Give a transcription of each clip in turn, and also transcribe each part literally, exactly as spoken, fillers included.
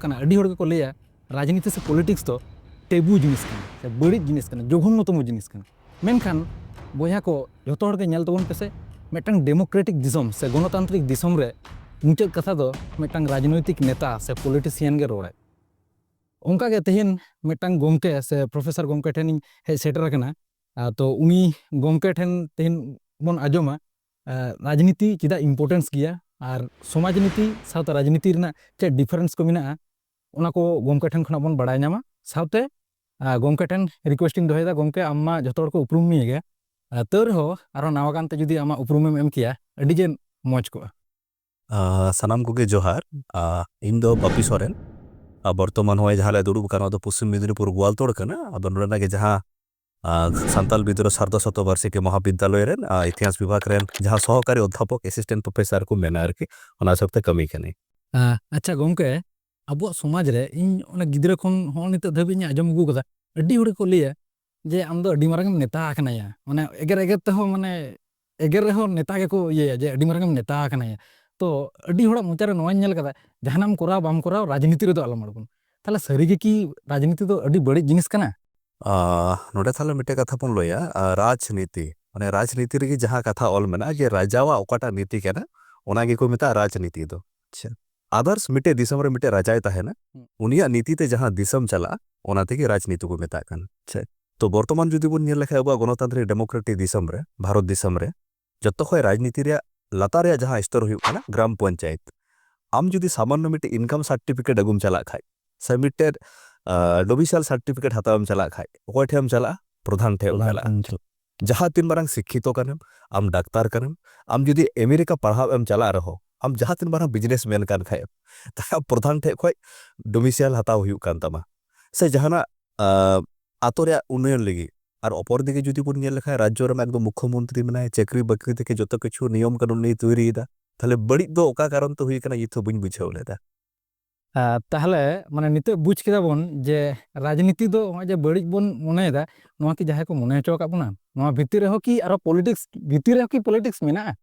ᱠᱟᱱᱟ, ᱟᱹᱰᱤ ᱦᱚᱲ ᱜᱮᱠᱚ ᱞᱟᱹᱭᱟ ᱨᱟᱡᱽᱱᱤᱛᱤ ᱥᱮ ᱯᱚᱞᱤᱴᱤᱠᱥ ᱫᱚ ᱴᱮᱵᱩ ᱡᱤᱱᱤᱥ ᱠᱟᱱᱟ, ᱥᱮ ᱵᱟᱹᱲᱤᱡ ᱡᱤᱱᱤᱥ ᱠᱟᱱᱟ, ᱡᱚᱜᱷᱚᱱᱱᱚᱛᱚᱢᱚ ᱡᱤᱱᱤᱥ ᱠᱟᱱᱟ᱾ ᱢᱮᱱᱠᱷᱟᱱ ᱵᱚᱭᱦᱟ ᱠᱚ, ᱡᱚᱛᱚ ᱦᱚᱲ ᱜᱮ ᱧᱮᱞ ᱛᱟᱵᱚᱱ ᱯᱮᱥᱮ, ᱢᱤᱫᱴᱟᱝ ᱰᱮᱢᱳᱠᱨᱮᱴᱤᱠ ᱫᱤᱥᱚᱢ ᱥᱮ ᱜᱚᱱᱚᱛᱟᱱᱛᱨᱤᱠ ᱫᱤᱥᱚᱢ ᱨᱮ ᱢᱩᱪᱟᱹᱫ ᱠᱟᱛᱷᱟ ᱫᱚ ᱢᱤᱫᱴᱟᱝ ᱨᱟᱡᱽᱱᱳᱭᱛᱤᱠ ᱱᱮᱛᱟ ᱥᱮ ᱯᱚᱞᱤᱴᱤᱥᱤᱭᱟᱱ ᱜᱮ ᱨᱚᱲᱟᱭ᱾ ᱚᱱᱠᱟ ᱜᱮ ᱛᱮᱦᱮᱧ ᱢᱤᱫᱴᱟᱝ ᱜᱚᱢᱠᱮ ᱥᱮ ᱯᱨᱚᱯᱷᱮᱥᱚᱨ ᱜᱚᱢᱠᱮ ᱴᱷᱮᱱᱤᱧ ᱦᱮᱡ ᱥᱮᱴᱮᱨ ᱟᱠᱟᱱᱟ᱾ ᱟᱨ ᱛᱚ ᱩᱱᱤ ᱜᱚᱢᱠᱮ ᱴᱷᱮᱱ ᱛᱮᱦᱮᱧ ᱵᱚᱱ ᱟᱸᱡᱚᱢᱟ, ᱟᱨ ᱨᱟᱡᱽᱱᱤᱛᱤ ᱪᱮᱫᱟᱜ ᱤᱢᱯᱚᱨᱴᱮᱱᱥ ᱜᱮᱭᱟ ᱟᱨ ᱥᱚᱢᱟᱡᱽ ᱱᱤᱛᱤ ᱥᱟᱶᱛᱮ ᱨᱟᱡᱽᱱᱤᱛᱤ ᱨᱮᱱᱟᱜ ᱪᱮᱫ ᱰᱤᱯᱷᱟᱨᱮᱱᱥ ᱠᱚ ᱢᱮᱱᱟᱜᱼᱟ, ᱚᱱᱟ ᱠᱚ ᱜᱚᱢᱠᱮ ᱴᱷᱮᱱ ᱠᱷᱚᱱᱟᱜ ᱵᱚᱱ ᱵᱟᱲᱟᱭ ᱧᱟᱢᱟ᱾ ᱥᱟᱶᱛᱮ ᱟᱨ ᱜᱚᱢᱠᱮ ᱴᱷᱮᱱ ᱨᱤᱠᱩᱭᱮᱥᱴ ᱤᱧ ᱫᱚᱦᱚᱭᱮᱫᱟ, ᱜᱚᱢᱠᱮ, ᱟᱢ ᱢᱟ ᱡᱷᱚᱛᱚ ᱦᱚᱲ ᱠᱚ ᱩᱯᱨᱩᱢ ᱢᱮᱭᱟ ᱜᱮ, ᱟᱨ ᱛᱟᱹᱣ ᱨᱮᱦᱚᱸ ᱟᱨᱦᱚᱸ ᱱᱟᱣᱟ ᱜᱟᱱᱛᱮ ᱡᱩᱫᱤ ᱟᱢᱟᱜ ᱩᱯᱨᱩᱢᱮᱢ ᱮᱢ ᱠᱮᱭᱟ, ᱟᱹᱰᱤ ᱜᱮ ᱢᱚᱡᱽ ᱠᱚᱜᱼᱟ᱾ ᱟᱨ ᱥᱟᱱᱟᱢ ᱠᱚᱜᱮ ᱡᱚᱦᱟᱨ᱾ ᱟᱨ ᱤᱧ ᱫᱚ ᱵᱟᱯᱤ ᱥᱚᱨᱮᱱ᱾ ᱟᱨ ᱵᱚᱨᱛᱚᱢᱟᱱ ᱱᱚᱜᱼᱚᱭ ᱡᱟᱦᱟᱸ ᱞᱮ ᱫᱩᱲᱩᱵ ᱟᱠᱟᱱᱟ, ᱱᱚᱣᱟ ᱫᱚ ᱯᱚᱥᱪᱤᱢ ᱢᱮᱫᱽᱱᱤᱯᱩᱨ ᱜᱳᱣᱟᱞᱛᱳᱲ ᱠᱟᱱᱟ᱾ ᱟᱫᱚ ᱱᱚᱰᱮᱱᱟᱜ ᱜᱮ ᱡᱟᱦᱟᱸ ᱟᱨ ᱥᱟᱱᱛᱟᱞ ᱵᱤᱫᱽᱨᱳᱦᱚ ᱥᱟᱨᱫᱷᱚ ᱥᱚᱛᱚᱵᱟᱨᱥᱤᱠᱤ ᱢᱚᱦᱟᱵᱤᱫᱽᱫᱟᱞᱚᱭ ᱨᱮᱱ ᱟᱨ ᱤᱛᱤᱦᱟᱥ ᱵᱤᱵᱷᱟᱜᱽ ᱨᱮᱱ ᱡᱟᱦᱟᱸ ᱥᱚᱦᱚᱠᱟᱨᱤ ᱚᱫᱽᱫᱷᱟᱯᱚᱠ, ᱮᱥᱤᱥᱴᱮᱱᱴ ᱯᱨᱚᱯᱷᱮᱥᱚᱨ ᱠᱚ ᱢᱮᱱᱟ ᱟᱨᱠᱤ, ᱚᱱᱟ ᱦᱤᱥᱟᱹᱵ ᱛᱮ ᱠᱟᱹᱢᱤ ᱠᱟᱹᱱᱟᱹᱧ᱾ ᱟᱪᱪᱷᱟ ᱜᱚᱢᱠᱮ, ᱟᱵᱚᱣᱟᱜ ᱥᱚᱢᱟᱡᱽ ᱨᱮ ᱤᱧ ᱚᱱᱟ ᱜᱤᱫᱽᱨᱟᱹ ᱠᱷᱚᱱ ᱦᱚᱸ ᱱᱤᱛᱚᱜ ᱫᱷᱟᱹᱵᱤᱡ ᱤᱧ ᱟᱸᱡᱚᱢ ᱟᱹᱜᱩ ᱠᱟᱫᱟ, ᱟᱹᱰᱤ ᱦᱚᱲ ᱜᱮᱠᱚ ᱞᱟᱹᱭᱟ ᱡᱮ ᱟᱢ ᱫᱚ ᱟᱹᱰᱤ ᱢᱟᱨᱟᱝ ᱮᱢ ᱱᱮᱛᱟ ᱟᱠᱟᱱᱟᱭᱟ, ᱢᱟᱱᱮ ᱮᱜᱮᱨ ᱮᱜᱮᱨ ᱛᱮᱦᱚᱸ, ᱢᱟᱱᱮ ᱮᱜᱮᱨ ᱨᱮᱦᱚᱸ ᱱᱮᱛᱟ ᱜᱮᱠᱚ ᱤᱭᱟᱹᱭᱟ ᱡᱮ ᱟᱹᱰᱤ ᱢᱟᱨᱟᱝ ᱮᱢ ᱱᱮᱛᱟ ᱟᱠᱟᱱᱟᱭᱟ᱾ ᱛᱚ ᱟᱹᱰᱤ ᱦᱚᱲᱟᱜ ᱢᱚᱪᱟ ᱨᱮ ᱱᱚᱣᱟᱧ ᱧᱮᱞ ᱠᱟᱫᱟ, ᱡᱟᱦᱟᱱᱟᱜ ᱮᱢ ᱠᱚᱨᱟᱣ ᱵᱟᱢ ᱠᱚᱨᱟᱣ, ᱨᱟᱡᱽᱱᱤᱛᱤ ᱨᱮᱫᱚ ᱟᱞᱚᱢ ᱟᱬᱜᱚᱱ᱾ ᱛᱟᱦᱞᱮ ᱥᱟᱹᱨᱤ ᱜᱮ ᱠᱤ ᱨᱟᱡᱽᱱᱤᱛᱤ ᱫᱚ ᱟᱹᱰᱤ ᱵᱟᱹᱲᱤᱡ ᱡᱤᱱᱤᱥ ᱠᱟᱱᱟ? ᱟᱦ, ᱱᱚᱰᱮ ᱛᱟᱦᱞᱮ ᱢᱤᱫᱴᱮᱡ ᱠᱟᱛᱷᱟ ᱵᱚᱱ ᱞᱟᱹᱭᱟ, ᱟᱦ, ᱨᱟᱡᱽᱱᱤᱛᱤ, ᱢᱟᱱᱮ ᱨᱟᱡᱽᱱᱤᱛᱤ ᱨᱮᱜᱮ ᱡᱟᱦᱟᱸ ᱠᱟᱛᱷᱟ ᱚᱞ ᱢᱮᱱᱟᱜᱼᱟ ᱡᱮ ᱨᱟᱡᱟᱣᱟᱜ ᱚᱠᱟᱴᱟᱜ ᱱᱤᱛᱤ ᱠᱟᱱᱟ, ᱚᱱᱟ ᱜᱮᱠᱚ ᱢᱮᱛᱟᱜᱼᱟ ᱨᱟᱡᱽᱱᱤᱛᱤ ᱫᱚ᱾ ᱟᱪᱪᱷᱟ᱾ Others ᱢᱤᱫᱴᱮᱡ ᱫᱤᱥᱚᱢ ᱨᱮ ᱢᱤᱫᱴᱮᱡ ᱨᱟᱡᱟᱭ ᱛᱟᱦᱮᱱᱟ, ᱦᱩᱸ᱾ ᱩᱱᱤᱭᱟᱜ ᱱᱤᱛᱤ ᱛᱮ ᱡᱟᱦᱟᱸ ᱫᱤᱥᱚᱢ ᱪᱟᱞᱟᱜᱼᱟ, ᱚᱱᱟ ᱛᱮᱜᱮ ᱨᱟᱡᱽᱱᱤᱛᱤ ᱠᱚ ᱢᱮᱛᱟᱜ ᱠᱟᱱᱟ᱾ ᱟᱪᱪᱷᱟ᱾ ᱛᱚ ᱵᱚᱨᱛᱚᱢᱟᱱ ᱡᱩᱫᱤ ᱵᱚᱱ ᱧᱮᱞ ᱞᱮᱠᱷᱟᱡ ᱟᱵᱚᱣᱟᱜ ᱜᱚᱱᱚᱛᱟᱱᱛᱨᱤᱠ ᱰᱮᱢᱳᱠᱨᱮᱴᱤᱠ ᱫᱤᱥᱚᱢ ᱨᱮ, ᱵᱷᱟᱨᱚᱛ ᱫᱤᱥᱚᱢ ᱨᱮ, ᱡᱚᱛᱚ ᱠᱷᱚᱡ ᱨᱟᱡᱽᱱᱤᱛᱤ ᱨᱮᱭᱟᱜ ᱞᱟᱛᱟᱨ ᱨᱮᱭᱟᱜ ᱡᱟᱦᱟᱸ ᱥᱛᱚᱨ ᱦᱩᱭᱩᱜ ᱠᱟᱱᱟ ᱜᱨᱟᱢ ᱯᱚᱧᱪᱟᱭᱮᱛ᱾ ᱟᱢ ᱡᱩᱫᱤ ᱥᱟᱢᱟᱱᱱᱚ ᱢᱤᱫᱴᱮᱡ ᱤᱱᱠᱟᱢ ᱥᱟᱨᱴᱤᱯᱷᱤᱠᱮᱴ ᱟᱹᱜᱩᱢ ᱪᱟᱞᱟᱜ ᱠᱷᱟᱡ, ᱥᱮ ᱢᱤᱫᱴᱮᱡ, ᱟᱦ, ᱰᱚᱢᱤᱥᱟᱭᱤᱞ ᱥᱟᱨᱴᱤᱯᱷᱤᱠᱮᱴ ᱦᱟᱛᱟᱣᱮᱢ ᱪᱟᱞᱟᱜ ᱠᱷᱟᱡ, ᱚᱠᱚᱭ ᱴᱷᱮᱱ ᱮᱢ ᱪᱟᱞᱟᱜᱼᱟ? ᱯᱨᱚᱫᱷᱟᱱ ᱴᱷᱮᱡ ᱮᱢ ᱯᱨᱚᱫᱷᱟᱱ ᱪᱟᱞᱟᱜᱼᱟ᱾ ᱴᱷᱮᱱ ᱮᱢ ᱪᱟᱞᱟᱜᱼᱟ᱾ ᱡᱟᱦᱟᱸ ᱛᱤᱱ ᱢᱟᱨᱟᱝ ᱥᱤᱠᱠᱷᱤᱛᱚ ᱠᱟᱱᱮᱢ, ᱟᱢ ᱰᱟᱠᱛᱟᱨ ᱠᱟᱱᱮᱢ, ᱟᱢ ᱡᱩᱫᱤ ᱟᱢᱮᱨᱤᱠᱟ ᱯᱟᱲᱦᱟᱣ ᱮᱢ ᱪᱟᱞᱟᱜ ᱨᱮᱦᱚᱸ, ᱟᱢ ᱡᱟᱦᱟᱸ ᱛᱤᱱ ᱢᱟᱨᱟᱝ ᱵᱤᱡᱽᱱᱮᱥ ᱢᱮᱱ ᱠᱟᱱ ᱠᱷᱟᱡ, ᱛᱟᱦᱞᱮ ᱯᱨᱚᱫᱷᱟᱱ ᱴᱷᱮᱡ ᱠᱷᱚᱡ ᱰᱚᱢᱤᱥᱟᱭᱤᱞ ᱦᱟᱛᱟᱣ ᱦᱩᱭᱩᱜ ᱠᱟᱱ ᱛᱟᱢᱟ᱾ ᱥᱮ ᱡᱟᱦᱟᱱᱟᱜ, ᱟᱦ, ᱟᱛᱳ ᱨᱮᱭᱟᱜ ᱩᱱᱱᱚᱭᱚᱱ ᱞᱟᱹᱜᱤᱫ᱾ ᱟᱨ ᱚᱯᱚᱨ ᱫᱤᱠᱮ ᱡᱩᱫᱤ ᱵᱚᱱ ᱧᱮᱞ ᱞᱮᱠᱷᱟᱡ, ᱨᱟᱡᱽᱡᱚ ᱨᱮᱢᱟ ᱮᱠᱫᱚᱢ ᱢᱩᱠᱠᱷᱚ ᱢᱚᱱᱛᱨᱤ ᱢᱮᱱᱟᱭᱟ, ᱪᱟᱹᱠᱨᱤ ᱵᱟᱹᱠᱨᱤ ᱛᱷᱮᱠᱮ ᱡᱚᱛᱚ ᱠᱤᱪᱷᱩ ᱱᱤᱭᱚᱢ ᱠᱟᱹᱱᱩᱱ ᱩᱱᱤᱭ ᱛᱳᱭᱨᱤᱭᱮᱫᱟ᱾ ᱛᱟᱦᱞᱮ ᱵᱟᱹᱲᱤᱡ ᱫᱚ ᱚᱠᱟ ᱠᱟᱨᱚᱱ ᱛᱮ ᱦᱩᱭ ᱠᱟᱱᱟ, ᱱᱤᱛ ᱦᱚᱸ ᱵᱟᱹᱧ ᱵᱩᱡᱷᱟᱹᱣ ᱞᱮᱫᱟ᱾ ᱟᱨ ᱛᱟᱦᱞᱮ ᱢᱟᱱᱮ ᱱᱤᱛᱚᱜ ᱵᱩᱡᱽ ᱠᱮᱫᱟ ᱵᱚᱱ ᱡᱮ ᱨᱟᱡᱽᱱᱤᱛᱤ ᱫᱚ ᱱᱚᱜᱼᱚᱭ ᱡᱮ ᱵᱟᱹᱲᱤᱡ ᱵᱚᱱ ᱢᱚᱱᱮᱭᱮᱫᱟ, ᱱᱚᱣᱟ ᱠᱤ ᱡᱟᱦᱟᱸᱭ ᱠᱚ ᱢᱚᱱᱮ ᱦᱚᱪᱚ ᱟᱠᱟᱫ ᱵᱚᱱᱟ? ᱱᱚᱣᱟ ᱵᱷᱤᱛᱤᱨ ᱨᱮᱦᱚᱸ ᱠᱤ ᱟᱨᱚ ᱯᱚᱞᱤᱴᱤᱠᱥ, ᱵᱷᱤᱛᱤᱨ ᱨᱮᱦᱚᱸ ᱠᱤ ᱯᱚᱞᱤᱴᱤᱠᱥ ᱢᱮᱱᱟᱜᱼᱟ?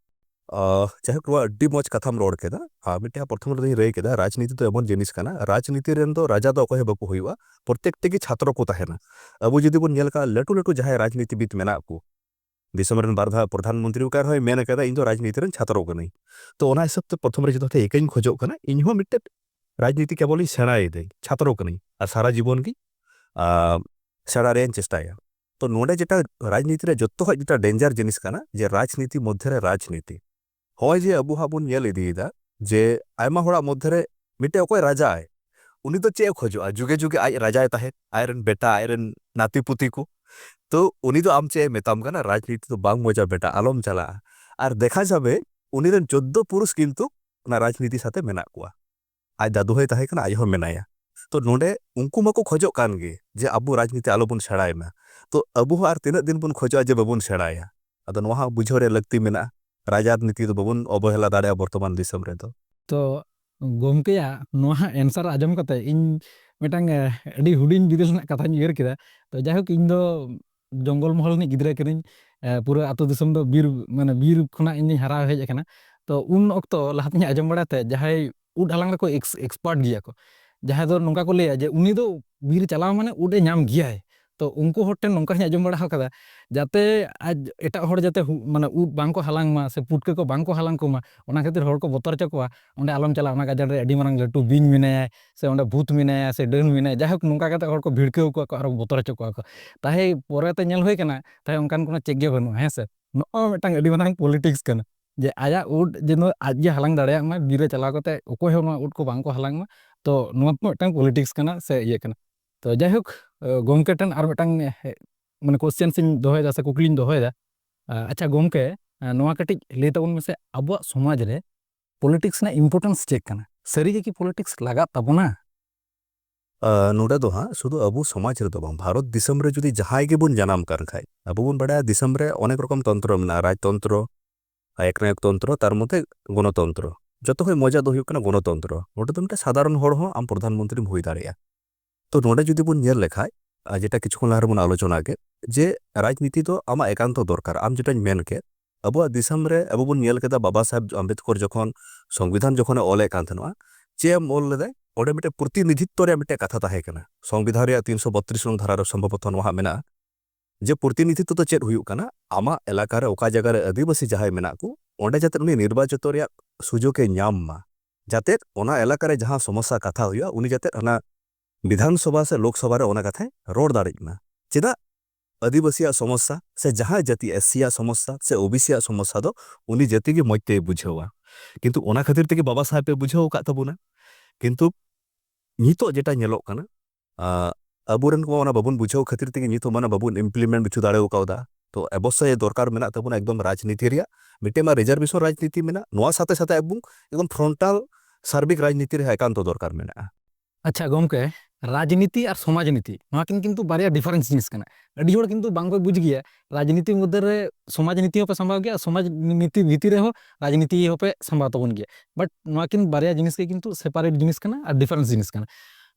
ᱟᱦ, ᱡᱟᱭᱦᱳᱠ, ᱱᱚᱣᱟ ᱟᱹᱰᱤ ᱢᱚᱡᱽ ᱠᱟᱛᱷᱟᱢ ᱨᱚᱲ ᱠᱮᱫᱟ᱾ ᱟᱨ ᱢᱤᱫᱴᱮᱱ ᱯᱨᱚᱛᱷᱚᱢ ᱨᱮᱫᱚᱧ ᱞᱟᱹᱭ ᱠᱮᱫᱟ, ᱨᱟᱡᱽᱱᱤᱛᱤ ᱫᱚ ᱮᱢᱚᱱ ᱡᱤᱱᱤᱥ ᱠᱟᱱᱟ, ᱨᱟᱡᱽᱱᱤᱛᱤ ᱨᱮᱱ ᱫᱚ ᱨᱟᱡᱟ ᱫᱚ ᱚᱠᱚᱭ ᱦᱚᱸ ᱵᱟᱠᱚ ᱦᱩᱭᱩᱜᱼᱟ, ᱯᱨᱚᱛᱮᱠ ᱴᱤ ᱜᱮ ᱪᱷᱟᱛᱨᱚ ᱠᱚ ᱛᱟᱦᱮᱱᱟ᱾ ᱟᱵᱚ ᱡᱩᱫᱤ ᱵᱚᱱ ᱧᱮᱞ ᱠᱟᱜᱼᱟ, ᱞᱟᱹᱴᱩ ᱞᱟᱹᱴᱩ ᱡᱟᱦᱟᱸᱭ ᱨᱟᱡᱽᱱᱤᱛᱤᱵᱤᱫ ᱢᱮᱱᱟᱜ ᱠᱚ, ᱫᱤᱥᱚᱢ ᱨᱮᱱ ᱵᱟᱨ ᱫᱷᱟᱣ ᱯᱨᱚᱫᱷᱟᱱ ᱢᱚᱱᱛᱨᱤ ᱠᱟᱱ ᱨᱮᱦᱚᱸᱭ ᱢᱮᱱ ᱠᱟᱫᱟ, "ᱤᱧ ᱫᱚ ᱨᱟᱡᱽᱱᱤᱛᱤ ᱨᱮᱱ ᱪᱷᱟᱛᱨᱚ ᱠᱟᱹᱱᱟᱹᱧ᱾" ᱛᱚ, ᱚᱱᱟ ᱦᱤᱥᱟᱹᱵ ᱛᱮ ᱯᱨᱚᱛᱷᱚᱢ ᱨᱮ ᱡᱚᱛᱚ ᱦᱚᱲ ᱴᱷᱮᱱ ᱤᱠᱟᱹᱧ ᱠᱷᱚᱡᱚᱜ ᱠᱟᱱᱟ, ᱤᱧ ᱦᱚᱸ ᱢᱤᱫᱴᱮᱱ ᱨᱟᱡᱽᱱᱤᱛᱤ ᱠᱮᱵᱚᱞᱤᱧ ᱥᱮᱬᱟᱭᱮᱫᱟᱹᱧ, ᱪᱷᱟᱛᱨᱚ ᱠᱟᱹᱱᱟᱹᱧ, ᱟᱨ ᱥᱟᱨᱟ ᱡᱤᱵᱚᱱ ᱜᱮ, ᱟᱸ, ᱥᱮᱬᱟ ᱨᱮᱭᱟᱜ ᱤᱧ ᱪᱮᱥᱴᱟᱭᱟ᱾ ᱛᱚ, ᱱᱚᱰᱮ ᱡᱮᱴᱟ ᱨᱟᱡᱽᱱᱤᱛᱤ ᱨᱮ ᱡᱚᱛᱚ ᱠᱷᱚᱡ ᱡᱮᱴᱟ ᱰᱮᱧᱡᱟᱨ ᱡᱤᱱᱤᱥ ᱠᱟᱱᱟ, ᱡᱮ ᱨᱟᱡᱽᱱᱤᱛᱤ ᱢᱚᱫᱽᱫᱷᱮ ᱨᱮ ᱨᱟᱡᱽᱱᱤᱛᱤ᱾ ᱦᱚᱸᱜᱼᱚᱭ ᱡᱮ ᱟᱵᱚ ᱦᱟᱸᱜ ᱵᱚᱱ ᱧᱮᱞ ᱤᱫᱤᱭᱮᱫᱟ ᱡᱮ ᱟᱭᱢᱟ ᱦᱚᱲᱟᱜ ᱢᱚᱫᱽᱫᱷᱮ ᱨᱮ ᱢᱤᱫᱴᱮᱡ ᱚᱠᱚᱭ ᱨᱟᱡᱟᱭ, ᱩᱱᱤ ᱫᱚ ᱪᱮᱫ ᱮ ᱠᱷᱚᱡᱚᱜᱼᱟ? ᱡᱩᱜᱮ ᱡᱩᱜᱮ ᱟᱡ ᱨᱟᱡᱟᱭ ᱛᱟᱦᱮᱸᱫ, ᱟᱡᱨᱮᱱ ᱵᱮᱴᱟ, ᱟᱡᱨᱮᱱ ᱱᱟᱛᱤ ᱯᱩᱛᱤ ᱠᱚ᱾ ᱛᱚ, ᱩᱱᱤ ᱫᱚ ᱟᱢ ᱪᱮᱫ ᱮ ᱢᱮᱛᱟᱢ ᱠᱟᱱᱟ? "ᱨᱟᱡᱽᱱᱤᱛᱤ ᱫᱚ ᱵᱟᱝ ᱢᱚᱡᱟ ᱵᱮᱴᱟ, ᱟᱞᱚᱢ ᱪᱟᱞᱟᱜᱼᱟ᱾" ᱟᱨ ᱫᱮᱠᱷᱟ ᱡᱟᱵᱮ, ᱩᱱᱤ ᱨᱮᱱ ᱪᱳᱫᱽᱫᱳ ᱯᱩᱨᱩᱥ ᱠᱤᱱᱛᱩ ᱚᱱᱟ ᱨᱟᱡᱽᱱᱤᱛᱤ ᱥᱟᱛᱮ ᱢᱮᱱᱟᱜ ᱠᱚᱣᱟ᱾ ᱟᱡ ᱫᱟᱫᱩ ᱦᱚᱸᱭ ᱛᱟᱦᱮᱸ ᱠᱟᱱᱟ, ᱟᱡ ᱦᱚᱸ ᱢᱮᱱᱟᱭᱟ᱾ ᱛᱚ, ᱱᱚᱰᱮ ᱩᱱᱠᱩ ᱢᱟᱠᱚ ᱠᱷᱚᱡᱚᱜ ᱠᱟᱱ ᱜᱮ ᱡᱮ ᱟᱵᱚ ᱨᱟᱡᱽᱱᱤᱛᱤ ᱟᱞᱚᱵᱚᱱ ᱥᱮᱬᱟᱭ ᱢᱟ᱾ ᱛᱚ, ᱟᱵᱚ ᱦᱚᱸ ᱟᱨ ᱛᱤᱱᱟᱹᱜ ᱫᱤᱱ ᱵᱚᱱ ᱠᱷᱚᱡᱚᱜᱼᱟ ᱡᱮ ᱵᱟᱵᱚᱱ ᱥᱮᱬᱟᱭᱟ? ᱟᱫᱚ ᱱᱚᱣᱟ ᱦᱚᱸ ᱵᱩᱡᱷᱟᱹᱣ ᱨᱮᱭᱟᱜ ᱞᱟᱹᱠᱛᱤ ᱢᱮᱱᱟᱜᱼᱟ᱾ ᱨᱟᱡᱽᱱᱤᱛᱤ ᱫᱚ ᱵᱟᱵᱚᱱ ᱚᱵᱚᱦᱮᱞᱟ ᱫᱟᱲᱮᱭᱟᱜᱼᱟ ᱵᱚᱨᱛᱚᱢᱟᱱ ᱫᱤᱥᱚᱢ ᱨᱮᱫᱚ᱾ ᱛᱚ, ᱜᱚᱢᱠᱮᱭᱟᱜ ᱱᱚᱣᱟ answer ᱟᱸᱡᱚᱢ ᱠᱟᱛᱮ ᱤᱧ ᱢᱤᱫᱴᱟᱝ, ᱮ, ᱟᱹᱰᱤ ᱦᱩᱰᱤᱧ ᱵᱤᱫᱟᱹᱞ ᱨᱮᱱᱟᱜ ᱠᱟᱛᱷᱟᱧ ᱩᱭᱦᱟᱹᱨ ᱠᱮᱫᱟ᱾ ᱛᱚ, ᱡᱟᱭᱦᱳᱠ, ᱤᱧ ᱫᱚ ᱡᱚᱝᱜᱚᱞ ᱢᱚᱦᱚᱞ ᱨᱤᱱᱤᱡ ᱜᱤᱫᱽᱨᱟᱹ ᱠᱟᱹᱱᱟᱹᱧ᱾ ᱮ, ᱯᱩᱨᱟᱹ ᱟᱹᱛᱩ ᱫᱤᱥᱚᱢ ᱫᱚ ᱵᱤᱨ, ᱢᱟᱱᱮ, ᱵᱤᱨ ᱠᱷᱚᱱᱟᱜ ᱤᱧ ᱦᱟᱨᱟ ᱦᱮᱡ ᱟᱠᱟᱱᱟ᱾ ᱛᱚ, ᱩᱱ ᱚᱠᱛᱚ ᱞᱟᱦᱟᱛᱤᱧ ᱟᱸᱡᱚᱢ ᱵᱟᱲᱟᱭ ᱛᱮ, ᱡᱟᱦᱟᱸᱭ ᱩᱫ ᱦᱟᱞᱟᱝ ᱨᱮᱠᱚ ex-, expert ᱜᱮᱭᱟ ᱠᱚ, ᱡᱟᱦᱟᱸᱭ ᱫᱚ ᱱᱚᱝᱠᱟ ᱠᱚ ᱞᱟᱹᱭᱟ ᱡᱮ ᱩᱱᱤ ᱫᱚ ᱵᱤᱨ ᱪᱟᱞᱟᱣ ᱢᱟᱱᱮ ᱩᱫ ᱮ ᱧᱟᱢ ᱜᱮᱭᱟᱭ᱾ ᱛᱚ, ᱩᱱᱠᱩ ᱦᱚᱲ ᱴᱷᱮᱱ ᱱᱚᱝᱠᱟ ᱦᱚᱸᱧ ᱟᱸᱡᱚᱢ ᱵᱟᱲᱟ ᱟᱠᱟᱫᱟ, ᱡᱟᱛᱮ ᱟᱡ, ᱮᱴᱟᱜ ᱦᱚᱲ ᱡᱟᱛᱮ ᱦᱩ-, ᱢᱟᱱᱮ, ᱩᱫ ᱵᱟᱝ ᱠᱚ ᱦᱟᱞᱟᱝ ᱢᱟ ᱥᱮ ᱯᱩᱴᱠᱟᱹ ᱠᱚ ᱵᱟᱝ ᱠᱚ ᱦᱟᱞᱟᱝ ᱠᱚᱢᱟ, ᱚᱱᱟ ᱠᱷᱟᱹᱛᱤᱨ ᱦᱚᱲ ᱠᱚ ᱵᱚᱛᱚᱨ ᱦᱚᱪᱚ ᱠᱚᱣᱟ, "ᱚᱸᱰᱮ ᱟᱞᱚᱢ ᱪᱟᱞᱟᱜᱼᱟ, ᱚᱱᱟ ᱜᱟᱡᱟᱲ ᱨᱮ ᱟᱹᱰᱤ ᱢᱟᱨᱟᱝ ᱞᱟᱹᱴᱩ ᱵᱤᱧ ᱢᱮᱱᱟᱭᱟ, ᱥᱮ ᱚᱸᱰᱮ ᱵᱷᱩᱛ ᱢᱮᱱᱟᱭᱟ, ᱥᱮ ᱰᱟᱹᱱ ᱢᱮᱱᱟᱭᱟ", ᱡᱟᱭᱦᱳᱠ, ᱱᱚᱝᱠᱟ ᱠᱟᱛᱮ ᱦᱚᱲ ᱠᱚ ᱵᱷᱤᱲᱠᱟᱹᱣ ᱠᱚᱣᱟ ᱠᱚ, ᱟᱨᱚ ᱵᱚᱛᱚᱨ ᱦᱚᱪᱚ ᱠᱚᱣᱟ ᱠᱚ᱾ ᱛᱟᱦᱮᱸ ᱯᱚᱨᱮᱛᱮ ᱧᱮᱞ ᱦᱩᱭ ᱠᱟᱱᱟ, ᱛᱟᱦᱮᱸ ᱚᱱᱠᱟᱱ ᱠᱳᱱᱳ check ᱜᱮ ᱵᱟᱹᱱᱩᱜᱼᱟ, ᱦᱮᱸ ᱥᱮ? ᱱᱚᱜᱼᱚᱭ ᱢᱤᱫᱴᱟᱝ ᱟᱹᱰᱤ ᱢᱟᱨᱟᱝ politics ᱠᱟᱱᱟ, ᱡᱮ ᱟᱭᱟᱜ ᱩᱫ ᱡᱮᱱᱚ ᱟᱡ ᱜᱮ ᱦᱟᱞᱟᱝ ᱫᱟᱲᱮᱭᱟᱜ ᱢᱟ, ᱵᱤᱨ ᱨᱮ ᱪᱟᱞᱟᱣ ᱠᱟᱛᱮ ᱚᱠᱚᱭ ᱦᱚᱸ ᱱᱚᱣᱟ ᱩᱫ ᱠᱚ ᱵᱟᱝ ᱠᱚ ᱦᱟᱞᱟᱝ ᱢᱟ᱾ ᱛᱚ, ᱱᱚᱣᱟ ᱦᱚᱸ ᱢᱤᱫᱴᱟᱝ politics ᱠᱟᱱᱟ ᱥᱮ ᱤᱭᱟᱹ ᱠᱟᱱᱟ᱾ ᱛᱚ, ᱡᱟᱭᱦᱳᱠ, ᱜᱚᱢᱠᱮ ᱴᱷᱮᱱ ᱟᱨ ᱢᱤᱫᱴᱟᱝ, ᱮ, ᱢᱟᱱᱮ, questions ᱤᱧ ᱫᱚᱦᱚᱭᱮᱫᱟ ᱥᱮ ᱠᱩᱠᱞᱤᱧ ᱫᱚᱦᱚᱭᱮᱫᱟ᱾ ᱟ, ᱟᱪᱪᱷᱟ ᱜᱚᱢᱠᱮ, ᱮ, ᱱᱚᱣᱟ ᱠᱟᱹᱴᱤᱡ ᱞᱟᱹᱭ ᱛᱟᱵᱚᱱ ᱢᱮᱥᱮ, ᱟᱵᱚᱣᱟᱜ ᱥᱚᱢᱟᱡᱽ ᱨᱮ politics ᱨᱮᱱᱟᱜ importance ᱪᱮᱫ ᱠᱟᱱᱟ? ᱥᱟᱹᱨᱤ ᱜᱮ ᱠᱤ politics ᱞᱟᱜᱟᱜ ᱛᱟᱵᱚᱱᱟ? ᱟ, ᱱᱚᱰᱮ ᱫᱚ ᱦᱟᱸᱜ ᱥᱩᱫᱷᱩ ᱟᱵᱚ ᱥᱚᱢᱟᱡᱽ ᱨᱮᱫᱚ ᱵᱟᱝ, ᱵᱷᱟᱨᱚᱛ ᱫᱤᱥᱚᱢ ᱨᱮ ᱡᱩᱫᱤ ᱡᱟᱦᱟᱸᱭ ᱜᱮᱵᱚᱱ ᱡᱟᱱᱟᱢ ᱠᱟᱱ ᱠᱷᱟᱡ, ᱟᱵᱚ ᱵᱚᱱ ᱵᱟᱲᱟᱭᱟ ᱫᱤᱥᱚᱢ ᱨᱮ ᱚᱱᱮᱠ ᱨᱚᱠᱚᱢ ᱛᱚᱱᱛᱨᱚ ᱢᱮᱱᱟᱜᱼᱟ, ᱨᱟᱡᱽᱛᱚᱱᱛᱨᱚ, ᱮᱠᱱᱟᱭᱚᱠ ᱛᱚᱱᱛᱨᱚ, ᱛᱟᱨ ᱢᱚᱫᱽᱫᱷᱮ ᱜᱚᱱᱚᱛᱚᱱᱛᱨᱚ᱾ ᱡᱚᱛᱚ ᱠᱷᱚᱡ ᱢᱚᱡᱟ ᱫᱚ ᱦᱩᱭᱩᱜ ᱠᱟᱱᱟ ᱜᱚᱱᱚᱛᱚᱱᱛᱨᱚ᱾ ᱱᱚᱰᱮ ᱫᱚ ᱢᱤᱫᱴᱮᱱ ᱥᱟᱫᱷᱟᱨᱚᱱ ᱦᱚᱲ ᱦᱚᱸ ᱟᱢ ᱯᱨᱚᱫᱷᱟᱱ ᱢᱚᱱᱛᱨᱤᱢ ᱦᱩᱭ ᱫᱟᱲᱮᱭᱟᱜᱼᱟ᱾ ᱛᱚ, ᱱᱚᱰᱮ ᱡᱩᱫᱤ ᱵᱚᱱ ᱧᱮᱞ ᱞᱮᱠᱷᱟᱡ, ᱟᱨ ᱡᱮᱴᱟ ᱠᱤᱪᱷᱩ ᱠᱷᱚᱱ ᱞᱟᱦᱟ ᱨᱮᱵᱚᱱ ᱟᱞᱳᱪᱚᱱᱟ ᱠᱮᱫ, ᱡᱮ ᱨᱟᱡᱽᱱᱤᱛᱤ ᱫᱚ ᱟᱢᱟᱜ ᱮᱠᱟᱱᱛᱚ ᱫᱚᱨᱠᱟᱨ, ᱟᱢ ᱡᱮᱴᱟᱧ ᱢᱮᱱ ᱠᱮᱫ, ᱟᱵᱚᱣᱟᱜ ᱫᱤᱥᱚᱢ ᱨᱮ ᱟᱵᱚ ᱵᱚᱱ ᱧᱮᱞ ᱠᱮᱫᱟ, ᱵᱟᱵᱟ ᱥᱟᱦᱮᱵᱽ ᱟᱢᱵᱮᱫᱠᱚᱨ ᱡᱚᱠᱷᱚᱱ ᱥᱚᱝᱵᱤᱫᱷᱟᱱ ᱡᱚᱠᱷᱚᱱᱮ ᱚᱞᱮᱫ ᱠᱟᱱ ᱛᱟᱦᱮᱱᱟ, ᱪᱮᱫ ᱮᱢ ᱚᱞ ᱞᱮᱫᱟᱭ? ᱚᱸᱰᱮ ᱢᱤᱫᱴᱮᱱ ᱯᱨᱚᱛᱤᱱᱤᱫᱷᱤᱛᱛᱚ ᱨᱮᱭᱟᱜ ᱢᱤᱫᱴᱮᱱ ᱠᱟᱛᱷᱟ ᱛᱟᱦᱮᱸ ᱠᱟᱱᱟ᱾ ᱥᱚᱝᱵᱤᱫᱷᱟᱱ ᱨᱮᱭᱟᱜ ᱛᱤᱱᱥᱚ ᱵᱚᱛᱨᱤᱥ ᱱᱚᱝ ᱫᱷᱟᱨᱟ ᱨᱮ ᱥᱚᱢᱵᱷᱚᱵᱚᱛᱚ ᱱᱚᱣᱟ ᱦᱟᱸᱜ ᱢᱮᱱᱟᱜᱼᱟ, ᱡᱮ ᱯᱨᱚᱛᱤᱱᱤᱫᱷᱤᱛᱛᱚ ᱫᱚ ᱪᱮᱫ ᱦᱩᱭᱩᱜ ᱠᱟᱱᱟ, ᱟᱢᱟᱜ ᱮᱞᱟᱠᱟ ᱨᱮ ᱚᱠᱟ ᱡᱟᱭᱜᱟ ᱨᱮ ᱟᱹᱫᱤᱵᱟᱹᱥᱤ ᱡᱟᱦᱟᱸᱭ ᱢᱮᱱᱟᱜ ᱠᱚ, ᱚᱸᱰᱮ ᱡᱟᱛᱮ ᱩᱱᱤ ᱱᱤᱨᱵᱟᱪᱤᱛᱚ ᱨᱮᱭᱟᱜ ᱥᱩᱡᱳᱜᱽ ᱮ ᱧᱟᱢ ᱢᱟ, ᱡᱟᱛᱮ ᱚᱱᱟ ᱮᱞᱟᱠᱟ ᱨᱮ ᱡᱟᱦᱟᱸ ᱥᱚᱢᱚᱥᱥᱟ ᱠᱟᱛᱷᱟ ᱦᱩᱭᱩᱜᱼᱟ, ᱩᱱᱤ ᱡᱟᱛᱮ ᱚᱱᱟ ᱵᱤᱫᱷᱟᱱ ᱥᱚᱵᱷᱟ ᱥᱮ ᱞᱳᱠ ᱥᱚᱵᱷᱟ ᱨᱮ ᱚᱱᱟ ᱠᱟᱛᱷᱟᱭ ᱨᱚᱲ ᱫᱟᱲᱮᱭᱟᱜ ᱢᱟ᱾ ᱪᱮᱫᱟᱜ? ᱟᱹᱫᱤᱵᱟᱹᱥᱤᱭᱟᱜ ᱥᱚᱢᱚᱥᱥᱟ ᱥᱮ ᱡᱟᱦᱟᱸᱭ ᱡᱟᱹᱛᱤ, ᱮᱥ ᱥᱤ ᱭᱟᱜ ᱥᱚᱢᱚᱥᱥᱟ ᱥᱮ ᱳ ᱵᱤ ᱥᱤ ᱭᱟᱜ ᱥᱚᱢᱚᱥᱥᱟ ᱫᱚ ᱩᱱᱤ ᱡᱟᱹᱛᱤ ᱜᱮ ᱢᱚᱡᱽ ᱛᱮᱭ ᱵᱩᱡᱷᱟᱹᱣᱟ᱾ ᱠᱤᱱᱛᱩ ᱚᱱᱟ ᱠᱷᱟᱹᱛᱤᱨ ᱛᱮᱜᱮ ᱵᱟᱵᱟ ᱥᱟᱦᱮᱵᱽ ᱮ ᱵᱩᱡᱷᱟᱹᱣ ᱟᱠᱟᱫ ᱛᱟᱵᱚᱱᱟ᱾ ᱠᱤᱱᱛᱩ ᱱᱤᱛᱚᱜ ᱡᱮᱴᱟ ᱧᱮᱞᱚᱜ ᱠᱟᱱᱟ, ᱟᱸ, ᱟᱵᱚᱨᱮᱱ ᱠᱚ ᱚᱱᱟ ᱵᱟᱵᱚᱱ ᱵᱩᱡᱷᱟᱹᱣ ᱠᱷᱟᱹᱛᱤᱨ ᱛᱮᱜᱮ ᱱᱤᱛᱚᱜ ᱢᱟᱱᱮ ᱵᱟᱵᱚᱱ implement ᱦᱚᱪᱚ ᱫᱟᱲᱮ ᱠᱟᱣᱫᱟ᱾ ᱛᱚ ᱚᱵᱚᱥᱥᱳᱭ ᱫᱚᱨᱠᱟᱨ ᱢᱮᱱᱟᱜ ᱛᱟᱵᱚᱱᱟ ᱮᱠᱫᱚᱢ ᱨᱟᱡᱽᱱᱤᱛᱤ ᱨᱮᱭᱟᱜ᱾ ᱢᱤᱫᱴᱮᱱ ᱢᱟ reservation ᱨᱟᱡᱽᱱᱤᱛᱤ ᱢᱮᱱᱟᱜ, ᱱᱚᱣᱟ ᱥᱟᱛᱷᱮ ᱥᱟᱛᱷᱮ ᱮᱠᱫᱚᱢ, ᱮᱠᱫᱚᱢ frontal ᱥᱟᱨᱵᱤᱠ ᱨᱟᱡᱽᱱᱤᱛᱤ ᱨᱮ ᱮᱠᱟᱱᱛᱚ ᱫᱚᱨᱠᱟᱨ ᱢᱮᱱᱟᱜᱼᱟ᱾ ᱟᱪᱪᱷᱟ ᱜᱚᱢᱠᱮ, ᱨᱟᱡᱽᱱᱤᱛᱤ ᱟᱨ ᱥᱚᱢᱟᱡᱽᱱᱤᱛᱤ ᱱᱚᱣᱟ ᱠᱤᱱ ᱠᱤᱱᱛᱩ ᱵᱟᱨᱭᱟ difference ᱡᱤᱱᱤᱥ ᱠᱟᱱᱟ᱾ ᱟᱹᱰᱤ ᱦᱚᱲ ᱠᱤᱱᱛᱩ ᱵᱟᱝ ᱠᱚ ᱵᱩᱡᱽ ᱜᱮᱭᱟ, ᱨᱟᱡᱽᱱᱤᱛᱤ ᱢᱚᱫᱽᱫᱷᱮ ᱨᱮ ᱥᱚᱢᱟᱡᱽᱱᱤᱛᱤ ᱦᱚᱸᱯᱮ ᱥᱟᱢᱵᱷᱟᱣ ᱜᱮᱭᱟ, ᱥᱚᱢᱟᱡᱽ ᱱᱤᱛᱤ ᱵᱷᱤᱛᱤᱨ ᱨᱮᱦᱚᱸ ᱨᱟᱡᱽᱱᱤᱛᱤ ᱦᱚᱸᱯᱮ ᱥᱟᱢᱵᱷᱟᱣ ᱛᱟᱵᱚᱱ ᱜᱮᱭᱟ᱾ But ᱱᱚᱣᱟ ᱠᱤᱱ ᱵᱟᱨᱭᱟ ᱡᱤᱱᱤᱥ ᱜᱮ ᱠᱤᱱᱛᱩ separate ᱡᱤᱱᱤᱥ ᱠᱟᱱᱟ ᱟᱨ difference ᱡᱤᱱᱤᱥ ᱠᱟᱱᱟ᱾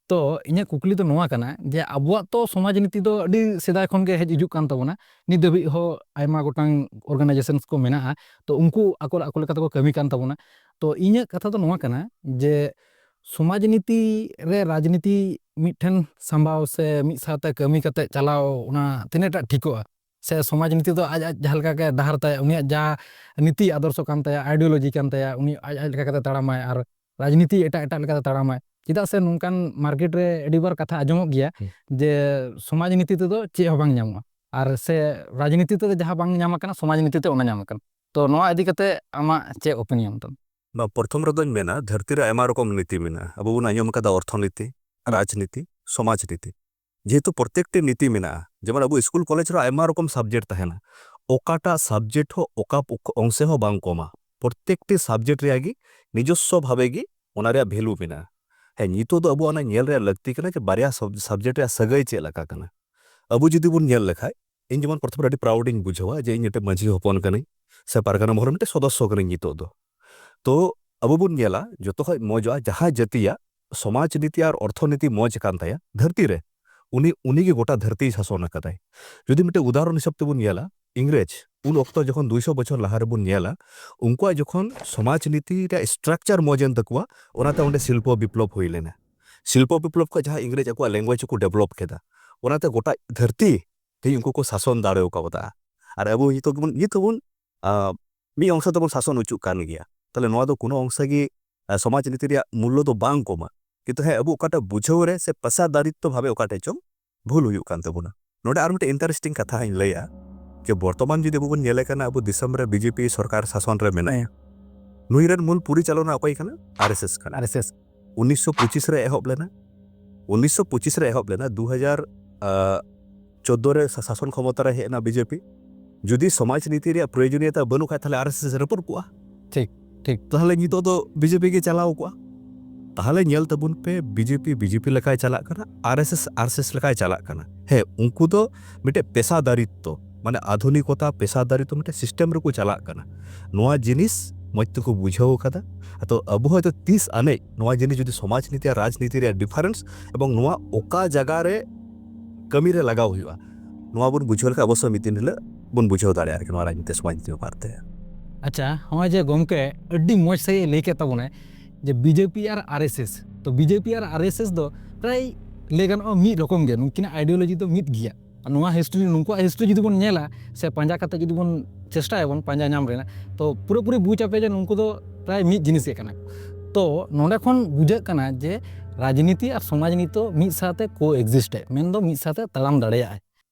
ᱛᱚ ᱤᱧᱟᱹᱜ ᱠᱩᱠᱞᱤ ᱫᱚ ᱱᱚᱣᱟ ᱠᱟᱱᱟ ᱡᱮ ᱟᱵᱚᱣᱟᱜ ᱛᱚ ᱥᱚᱢᱟᱡᱽ ᱱᱤᱛᱤ ᱫᱚ ᱟᱹᱰᱤ ᱥᱮᱫᱟᱭ ᱠᱷᱚᱱ ᱜᱮ ᱦᱮᱡ ᱦᱤᱡᱩᱜ ᱠᱟᱱ ᱛᱟᱵᱚᱱᱟ, ᱱᱤᱛ ᱫᱷᱟᱹᱵᱤᱡ ᱦᱚᱸ ᱟᱭᱢᱟ ᱜᱚᱴᱟᱝ organizations ᱠᱚ ᱢᱮᱱᱟᱜᱼᱟ, ᱛᱚ ᱩᱱᱠᱩ ᱟᱠᱚ, ᱟᱠᱚ ᱞᱮᱠᱟ ᱛᱮᱠᱚ ᱠᱟᱹᱢᱤ ᱠᱟᱱ ᱛᱟᱵᱚᱱᱟ᱾ ᱛᱚ ᱤᱧᱟᱹᱜ ᱠᱟᱛᱷᱟ ᱫᱚ ᱱᱚᱣᱟ ᱠᱟᱱᱟ ᱡᱮ ᱥᱚᱢᱟᱡᱽ ᱱᱤᱛᱤ ᱨᱮ ᱨᱟᱡᱽᱱᱤᱛᱤ ᱢᱤᱫᱴᱷᱮᱱ ᱥᱟᱢᱵᱟᱣ ᱥᱮ ᱢᱤᱫ ᱥᱟᱶᱛᱮ ᱠᱟᱹᱢᱤ ᱠᱟᱛᱮ ᱪᱟᱞᱟᱣ ᱚᱱᱟ ᱛᱤᱱᱟᱹᱜ ᱴᱟ ᱴᱷᱤᱠᱚᱜᱼᱟ? ᱥᱮ ᱥᱚᱢᱟᱡᱽ ᱱᱤᱛᱤ ᱫᱚ ᱟᱡ, ᱟᱡ ᱡᱟᱦᱟᱸ ᱞᱮᱠᱟ ᱜᱮ ᱰᱟᱦᱟᱨ ᱛᱟᱭ, ᱩᱱᱤᱭᱟᱜ ᱡᱟ ᱱᱤᱛᱤ ᱟᱫᱚᱨᱥᱚ ᱠᱟᱱ ᱛᱟᱭᱟ, ideology ᱠᱟᱱ ᱛᱟᱭᱟ, ᱩᱱᱤ ᱟᱡ, ᱟᱡ ᱞᱮᱠᱟ ᱠᱟᱛᱮ ᱛᱟᱲᱟᱢᱟᱭ ᱟᱨ ᱨᱟᱡᱽᱱᱤᱛᱤ ᱮᱴᱟᱜ, ᱮᱴᱟᱜ ᱞᱮᱠᱟᱛᱮ ᱛᱟᱲᱟᱢᱟᱭ? ᱪᱮᱫᱟᱜ ᱥᱮ ᱱᱚᱝᱠᱟᱱ market ᱨᱮ ᱟᱹᱰᱤᱵᱟᱨ ᱠᱟᱛᱷᱟ ᱟᱸᱡᱚᱢᱚᱜ ᱜᱮᱭᱟ ᱦᱩᱸ᱾ ᱡᱮ ᱥᱚᱢᱟᱡᱽ ᱱᱤᱛᱤ ᱛᱮᱫᱚ ᱪᱮᱫ ᱦᱚᱸ ᱵᱟᱝ ᱧᱟᱢᱚᱜᱼᱟ, ᱟᱨ ᱥᱮ ᱨᱟᱡᱽᱱᱤᱛᱤ ᱛᱮᱫᱚ ᱡᱟᱦᱟᱸ ᱵᱟᱝ ᱧᱟᱢ ᱟᱠᱟᱱᱟ, ᱥᱚᱢᱟᱡᱽ ᱱᱤᱛᱤ ᱛᱮ ᱚᱱᱟ ᱧᱟᱢ ᱟᱠᱟᱱᱟ᱾ ᱛᱚ ᱱᱚᱣᱟ ᱤᱫᱤ ᱠᱟᱛᱮ ᱟᱢᱟᱜ ᱪᱮᱫ opinion ᱛᱟᱢ? ᱵᱟ, ᱯᱨᱚᱛᱷᱚᱢ ᱨᱮᱫᱚᱧ ᱢᱮᱱᱟ, ᱫᱷᱟᱹᱨᱛᱤ ᱨᱮ ᱟᱭᱢᱟ ᱨᱚᱠᱚᱢ ᱱᱤᱛᱤ ᱢᱮᱱᱟᱜᱼᱟ᱾ ᱟᱵᱚ ᱵᱚᱱ ᱟᱸᱡᱚᱢ ᱟᱠᱟᱫᱟ ᱚᱨᱛᱷᱚᱱᱤᱛᱤ, ᱦᱩᱸ᱾ ᱨᱟᱡᱽᱱᱤᱛᱤ, ᱥᱚᱢᱟᱡᱽᱱᱤᱛᱤ᱾ ᱡᱮᱦᱮᱛᱩ ᱯᱨᱚᱛᱮᱠᱴᱤ ᱱᱤᱛᱤ ᱢᱮᱱᱟᱜᱼᱟ, ᱡᱮᱢᱚᱱ ᱟᱵᱚ ᱥᱠᱩᱞ ᱠᱚᱞᱮᱡᱽ ᱨᱮ ᱟᱭᱢᱟ ᱨᱚᱠᱚᱢ subject ᱛᱟᱦᱮᱱᱟ, ᱚᱠᱟᱴᱟᱜ subject ᱦᱚᱸ ᱚᱠᱟ ᱯᱚᱠ-, ᱚᱝᱥᱮ ᱦᱚᱸ ᱵᱟᱝ ᱠᱚᱢᱟ᱾ ᱯᱨᱚᱛᱮᱠᱴᱤ subject ᱨᱮᱭᱟᱜ ᱜᱮ ᱱᱤᱡᱚᱥᱥᱚ ᱵᱷᱟᱵᱮ ᱜᱮ ᱚᱱᱟ ᱨᱮᱭᱟᱜ value ᱢᱮᱱᱟᱜᱼᱟ᱾ ᱦᱮᱸ, ᱱᱤᱛᱚᱜ ᱫᱚ ᱟᱵᱚ ᱚᱱᱟ ᱧᱮᱞ ᱨᱮᱭᱟᱜ ᱞᱟᱹᱠᱛᱤ ᱠᱟᱱᱟ ᱡᱮ ᱵᱟᱨᱭᱟ sub-, subject ᱨᱮᱭᱟᱜ ᱥᱟᱹᱜᱟᱹᱭ ᱪᱮᱫ ᱞᱮᱠᱟ ᱠᱟᱱᱟ᱾ ᱟᱵᱚ ᱡᱩᱫᱤ ᱵᱚᱱ ᱧᱮᱞ ᱞᱮᱠᱷᱟᱡ, ᱤᱧ ᱡᱮᱢᱚᱱ ᱯᱨᱚᱛᱷᱚᱢ ᱨᱮ ᱟᱹᱰᱤ proud ᱤᱧ ᱵᱩᱡᱷᱟᱹᱣᱟ ᱡᱮ ᱤᱧ ᱢᱤᱫᱴᱮᱱ ᱢᱟᱹᱡᱷᱤ ᱦᱚᱯᱚᱱ ᱠᱟᱹᱱᱟᱹᱧ ᱥᱮ ᱯᱟᱨᱜᱟᱱᱟ ᱢᱚᱦᱚᱞ ᱨᱮ ᱢᱤᱫᱴᱮᱱ ᱥᱚᱫᱚᱥᱥᱚ ᱠᱟᱹᱱᱟᱹᱧ ᱱᱤᱛᱚᱜ ᱫᱚ᱾ ᱛᱚ ᱟᱵᱚ ᱵᱚᱱ ᱧᱮᱞᱟ, ᱡᱚᱛᱚ ᱠᱷᱚᱡ ᱢᱚᱡᱚᱜᱼᱟ ᱡᱟᱦᱟᱸ ᱡᱟᱹᱛᱤᱭᱟᱜ ᱥᱚᱢᱟᱡᱽ ᱱᱤᱛᱤ ᱟᱨ ᱚᱨᱛᱷᱚᱱᱤᱛᱤ ᱢᱚᱡᱽ ᱠᱟᱱ ᱛᱟᱭᱟ ᱫᱷᱟᱹᱨᱛᱤ ᱨᱮ, ᱩᱱᱤ, ᱩᱱᱤ ᱜᱮ ᱜᱚᱴᱟ ᱫᱷᱟᱹᱨᱛᱤᱭ ᱥᱟᱥᱚᱱ ᱟᱠᱟᱫᱟᱭ᱾ ᱡᱩᱫᱤ ᱢᱤᱫᱴᱮᱱ ᱩᱫᱟᱦᱚᱨᱚᱱ ᱦᱤᱥᱟᱹᱵ ᱛᱮᱵᱚᱱ ᱧᱮᱞᱟ, ᱤᱝᱨᱮᱡᱽ ᱩᱱ ᱚᱠᱛᱚ ᱡᱚᱠᱷᱚᱱ ᱫᱩᱭᱥᱚ ᱵᱚᱪᱷᱚᱨ ᱞᱟᱦᱟ ᱨᱮᱵᱚᱱ ᱧᱮᱞᱟ, ᱩᱱᱠᱩᱣᱟᱜ ᱡᱚᱠᱷᱚᱱ ᱥᱚᱢᱟᱡᱽ ᱱᱤᱛᱤ ᱨᱮᱭᱟᱜ structure ᱢᱚᱡᱽ ᱮᱱ ᱛᱟᱠᱚᱣᱟ, ᱚᱱᱟᱛᱮ ᱚᱸᱰᱮ ᱥᱤᱞᱯᱚ ᱵᱤᱯᱞᱚᱵ ᱦᱩᱭ ᱞᱮᱱᱟ᱾ ᱥᱤᱞᱯᱚ ᱵᱤᱯᱞᱚᱵ ᱠᱷᱚᱱ ᱡᱟᱦᱟᱸ ᱤᱝᱨᱮᱡᱽ ᱟᱠᱚᱣᱟᱜ language ᱠᱚ develop ᱠᱮᱫᱟ, ᱚᱱᱟᱛᱮ ᱜᱚᱴᱟ ᱫᱷᱟᱹᱨᱛᱤ ᱛᱮᱦᱮᱧ ᱩᱱᱠᱩ ᱠᱚ ᱥᱟᱥᱚᱱ ᱫᱟᱲᱮ ᱠᱟᱣᱫᱟ᱾ ᱟᱨ ᱟᱵᱚ ᱱᱤᱛᱚᱜ ᱜᱮᱵᱚᱱ, ᱱᱤᱛ ᱦᱚᱸᱵᱚᱱ, ᱟ, ᱢᱤᱫ ᱚᱝᱥᱚ ᱛᱮᱵᱚᱱ ᱥᱟᱥᱚᱱ ᱦᱚᱪᱚᱜ ᱠᱟᱱ ᱜᱮᱭᱟ᱾ ᱛᱟᱦᱞᱮ ᱱᱚᱣᱟ ᱫᱚ ᱠᱳᱱᱳ ᱚᱝᱥᱚ ᱜᱮ, ᱟ, ᱥᱚᱢᱟᱡᱽ ᱱᱤᱛᱤ ᱨᱮᱭᱟᱜ ᱢᱩᱞᱞᱚ ᱫᱚ ᱵᱟᱝ ᱠᱚᱢᱟ, ᱠᱤᱱᱛᱩ ᱦᱮᱸ, ᱟᱵᱚ ᱚᱠᱟᱴᱟᱜ ᱵᱩᱡᱷᱟᱹᱣ ᱨᱮ ᱥᱮ ᱯᱮᱥᱟᱫᱟᱨᱤᱛᱛᱚ ᱵᱷᱟᱵᱮ ᱚᱠᱟᱴᱷᱮᱡ ᱪᱚᱝ ᱵᱷᱩᱞ ᱦᱩᱭᱩᱜ ᱠᱟᱱ ᱛᱟᱵᱚᱱᱟ᱾ ᱱᱚᱰᱮ ᱟᱨ ᱢᱤᱫᱴᱮᱱ interesting ᱠᱟᱛᱷᱟ ᱦᱟᱸᱜ ᱤᱧ ᱞᱟᱹᱭᱟ, ᱡᱮ ᱵᱚᱨᱛᱚᱢᱟᱱ ᱡᱩᱫᱤ ᱟᱵᱚ ᱵᱚᱱ ᱧᱮᱞᱮ ᱠᱟᱱᱟ, ᱟᱵᱚ ᱫᱤᱥᱚᱢ ᱨᱮ ᱵᱤᱡᱮᱯᱤ ᱥᱚᱨᱠᱟᱨ ᱥᱟᱥᱚᱱ ᱨᱮ ᱢᱮᱱᱟᱭᱟ, ᱱᱩᱭ ᱨᱮᱱ ᱢᱩᱞ ᱯᱚᱨᱤᱪᱟᱞᱚᱱᱟ ᱚᱠᱚᱭ ᱠᱟᱱᱟ? ᱟᱨ ᱮᱥ ᱮᱥ ᱠᱟᱱᱟ᱾ ᱟᱨ ᱮᱥ ᱮᱥ᱾ ᱩᱱᱤᱥᱥᱚ ᱯᱚᱸᱪᱤᱥ ᱨᱮ ᱮᱦᱚᱵ ᱞᱮᱱᱟ, ᱩᱱᱤᱥᱥᱚ ᱯᱚᱸᱪᱤᱥ ᱨᱮ ᱮᱦᱚᱵ ᱞᱮᱱᱟ, ᱫᱩ ᱦᱟᱡᱟᱨ ᱪᱳᱫᱽᱫᱳ ᱨᱮ ᱥᱟ-, ᱥᱟᱥᱚᱱ ᱠᱷᱚᱢᱚᱛᱟ ᱨᱮ ᱦᱮᱡ ᱮᱱᱟ ᱵᱤᱡᱮᱯᱤ᱾ ᱡᱩᱫᱤ ᱥᱚᱢᱟᱡᱽ ᱱᱤᱛᱤ ᱨᱮᱭᱟᱜ ᱯᱨᱚᱭᱳᱡᱚᱱᱤᱭᱚᱛᱟ ᱵᱟᱹᱱᱩᱜ ᱠᱷᱟᱡ, ᱛᱟᱦᱞᱮ ᱟᱨ ᱮᱥ ᱮᱥ ᱨᱟᱹᱯᱩᱫ ᱠᱚᱜᱼᱟ᱾ ᱴᱷᱤᱠ, ᱴᱷᱤᱠ᱾ ᱛᱟᱦᱞᱮ ᱱᱤᱛᱚᱜ ᱫᱚ ᱵᱤᱡᱮᱯᱤ ᱜᱮ ᱪᱟᱞᱟᱣ ᱠᱚᱜᱼᱟ᱾ ᱛᱟᱦᱞᱮ ᱧᱮᱞ ᱛᱟᱵᱚᱱ ᱯᱮ, ᱵᱤᱡᱮᱯᱤ ᱵᱤᱡᱮᱯᱤ ᱞᱮᱠᱟᱭ ᱪᱟᱞᱟᱜ ᱠᱟᱱᱟ, ᱟᱨ ᱮᱥ ᱮᱥ ᱟᱨ ᱮᱥ ᱮᱥ ᱞᱮᱠᱟᱭ ᱪᱟᱞᱟᱜ ᱠᱟᱱᱟ᱾ ᱦᱮᱸ, ᱩᱱᱠᱩ ᱫᱚ ᱢᱤᱫᱴᱮᱡ ᱯᱮᱥᱟᱫᱟᱨᱤᱛᱛᱚ, ᱢᱟᱱᱮ ᱟᱫᱷᱩᱱᱤᱠᱚᱛᱟ, ᱯᱮᱥᱟᱫᱟᱨᱤᱛᱛᱚ ᱢᱤᱫᱴᱮᱡ system ᱨᱮᱠᱚ ᱪᱟᱞᱟᱜ ᱠᱟᱱᱟ᱾ ᱱᱚᱣᱟ ᱡᱤᱱᱤᱥ ᱢᱚᱡᱽ ᱛᱮᱠᱚ ᱵᱩᱡᱷᱟᱹᱣ ᱠᱟᱫᱟ᱾ ᱛᱚ ᱟᱵᱚ ᱦᱚᱭᱛᱳ ᱛᱤᱥ ᱟᱱᱮᱡ ᱱᱚᱣᱟ ᱡᱤᱱᱤᱥ ᱡᱩᱫᱤ ᱥᱚᱢᱟᱡᱽ ᱱᱤᱛᱤ ᱟᱨ ᱨᱟᱡᱽᱱᱤᱛᱤ ᱨᱮᱭᱟᱜ difference ᱮᱵᱚᱝ ᱱᱚᱣᱟ ᱚᱠᱟ ᱡᱟᱭᱜᱟ ᱨᱮ ᱠᱟᱹᱢᱤ ᱨᱮ ᱞᱟᱜᱟᱣ ᱦᱩᱭᱩᱜᱼᱟ, ᱱᱚᱣᱟ ᱵᱚᱱ ᱵᱩᱡᱷᱟᱹᱣ ᱞᱮᱠᱷᱟᱱ ᱚᱵᱚᱥᱥᱳᱭ ᱢᱤᱫ ᱫᱤᱱ ᱦᱤᱞᱳᱜ ᱵᱚᱱ ᱵᱩᱡᱷᱟᱹᱣ ᱫᱟᱲᱮᱭᱟᱜᱼᱟ ᱟᱨᱠᱤ ᱱᱚᱣᱟ ᱨᱟᱡᱽᱱᱤᱛᱤ ᱥᱚᱢᱟᱡᱽ ᱱᱤᱛᱤ ᱵᱮᱯᱟᱨ ᱛᱮ᱾ ᱟᱪᱪᱷᱟ, ᱱᱚᱜᱼᱚᱭ ᱡᱮ ᱜᱚᱢᱠᱮ ᱟᱹᱰᱤ ᱢᱚᱡᱽ ᱥᱟᱺᱦᱤᱡ ᱮ ᱞᱟᱹᱭ ᱠᱮᱫ ᱛᱟᱵᱚᱱᱟᱭ ᱡᱮ ᱵᱤᱡᱮᱯᱤ ᱟᱨ ᱟᱨ ᱮᱥ ᱮᱥ, ᱛᱚ ᱵᱤᱡᱮᱯᱤ ᱟᱨ ᱟᱨ ᱮᱥ ᱮᱥ ᱫᱚ ᱯᱨᱟᱭ ᱞᱟᱹᱭ ᱜᱟᱱᱚᱜᱼᱟ ᱢᱤᱫ ᱨᱚᱠᱚᱢ ᱜᱮ, ᱱᱩᱠᱤᱱᱟᱜ ideology ᱫᱚ ᱢᱤᱫ ᱜᱮᱭᱟ᱾ ᱟᱨ ᱱᱚᱣᱟ history, ᱱᱩᱠᱩᱣᱟᱜ history ᱡᱩᱫᱤ ᱵᱚᱱ ᱧᱮᱞᱟ ᱥᱮ ᱯᱟᱸᱡᱟ ᱠᱟᱛᱮ ᱡᱩᱫᱤ ᱵᱚᱱ ᱪᱮᱥᱴᱟᱭᱟᱵᱚᱱ ᱯᱟᱸᱡᱟ ᱧᱟᱢ ᱨᱮᱱᱟᱜ, ᱛᱚ ᱯᱩᱨᱟᱹᱯᱩᱨᱤ ᱵᱩᱡᱽ ᱟᱯᱮ ᱡᱮ ᱱᱩᱠᱩ ᱫᱚ ᱯᱨᱟᱭ ᱢᱤᱫ ᱡᱤᱱᱤᱥ ᱜᱮ ᱠᱟᱱᱟ ᱠᱚ᱾ ᱛᱚ ᱱᱚᱰᱮ ᱠᱷᱚᱱ ᱵᱩᱡᱷᱟᱹᱜ ᱠᱟᱱᱟ ᱡᱮ ᱨᱟᱡᱽᱱᱤᱛᱤ ᱟᱨ ᱥᱚᱢᱟᱡᱽ ᱱᱤᱛᱤ ᱢᱤᱫ ᱥᱟᱶᱛᱮ co-exist ᱮ, ᱢᱮᱱᱫᱚ ᱢᱤᱫ ᱥᱟᱶᱛᱮ ᱛᱟᱲᱟᱢ ᱫᱟᱲᱮᱭᱟᱜᱼᱟᱭ᱾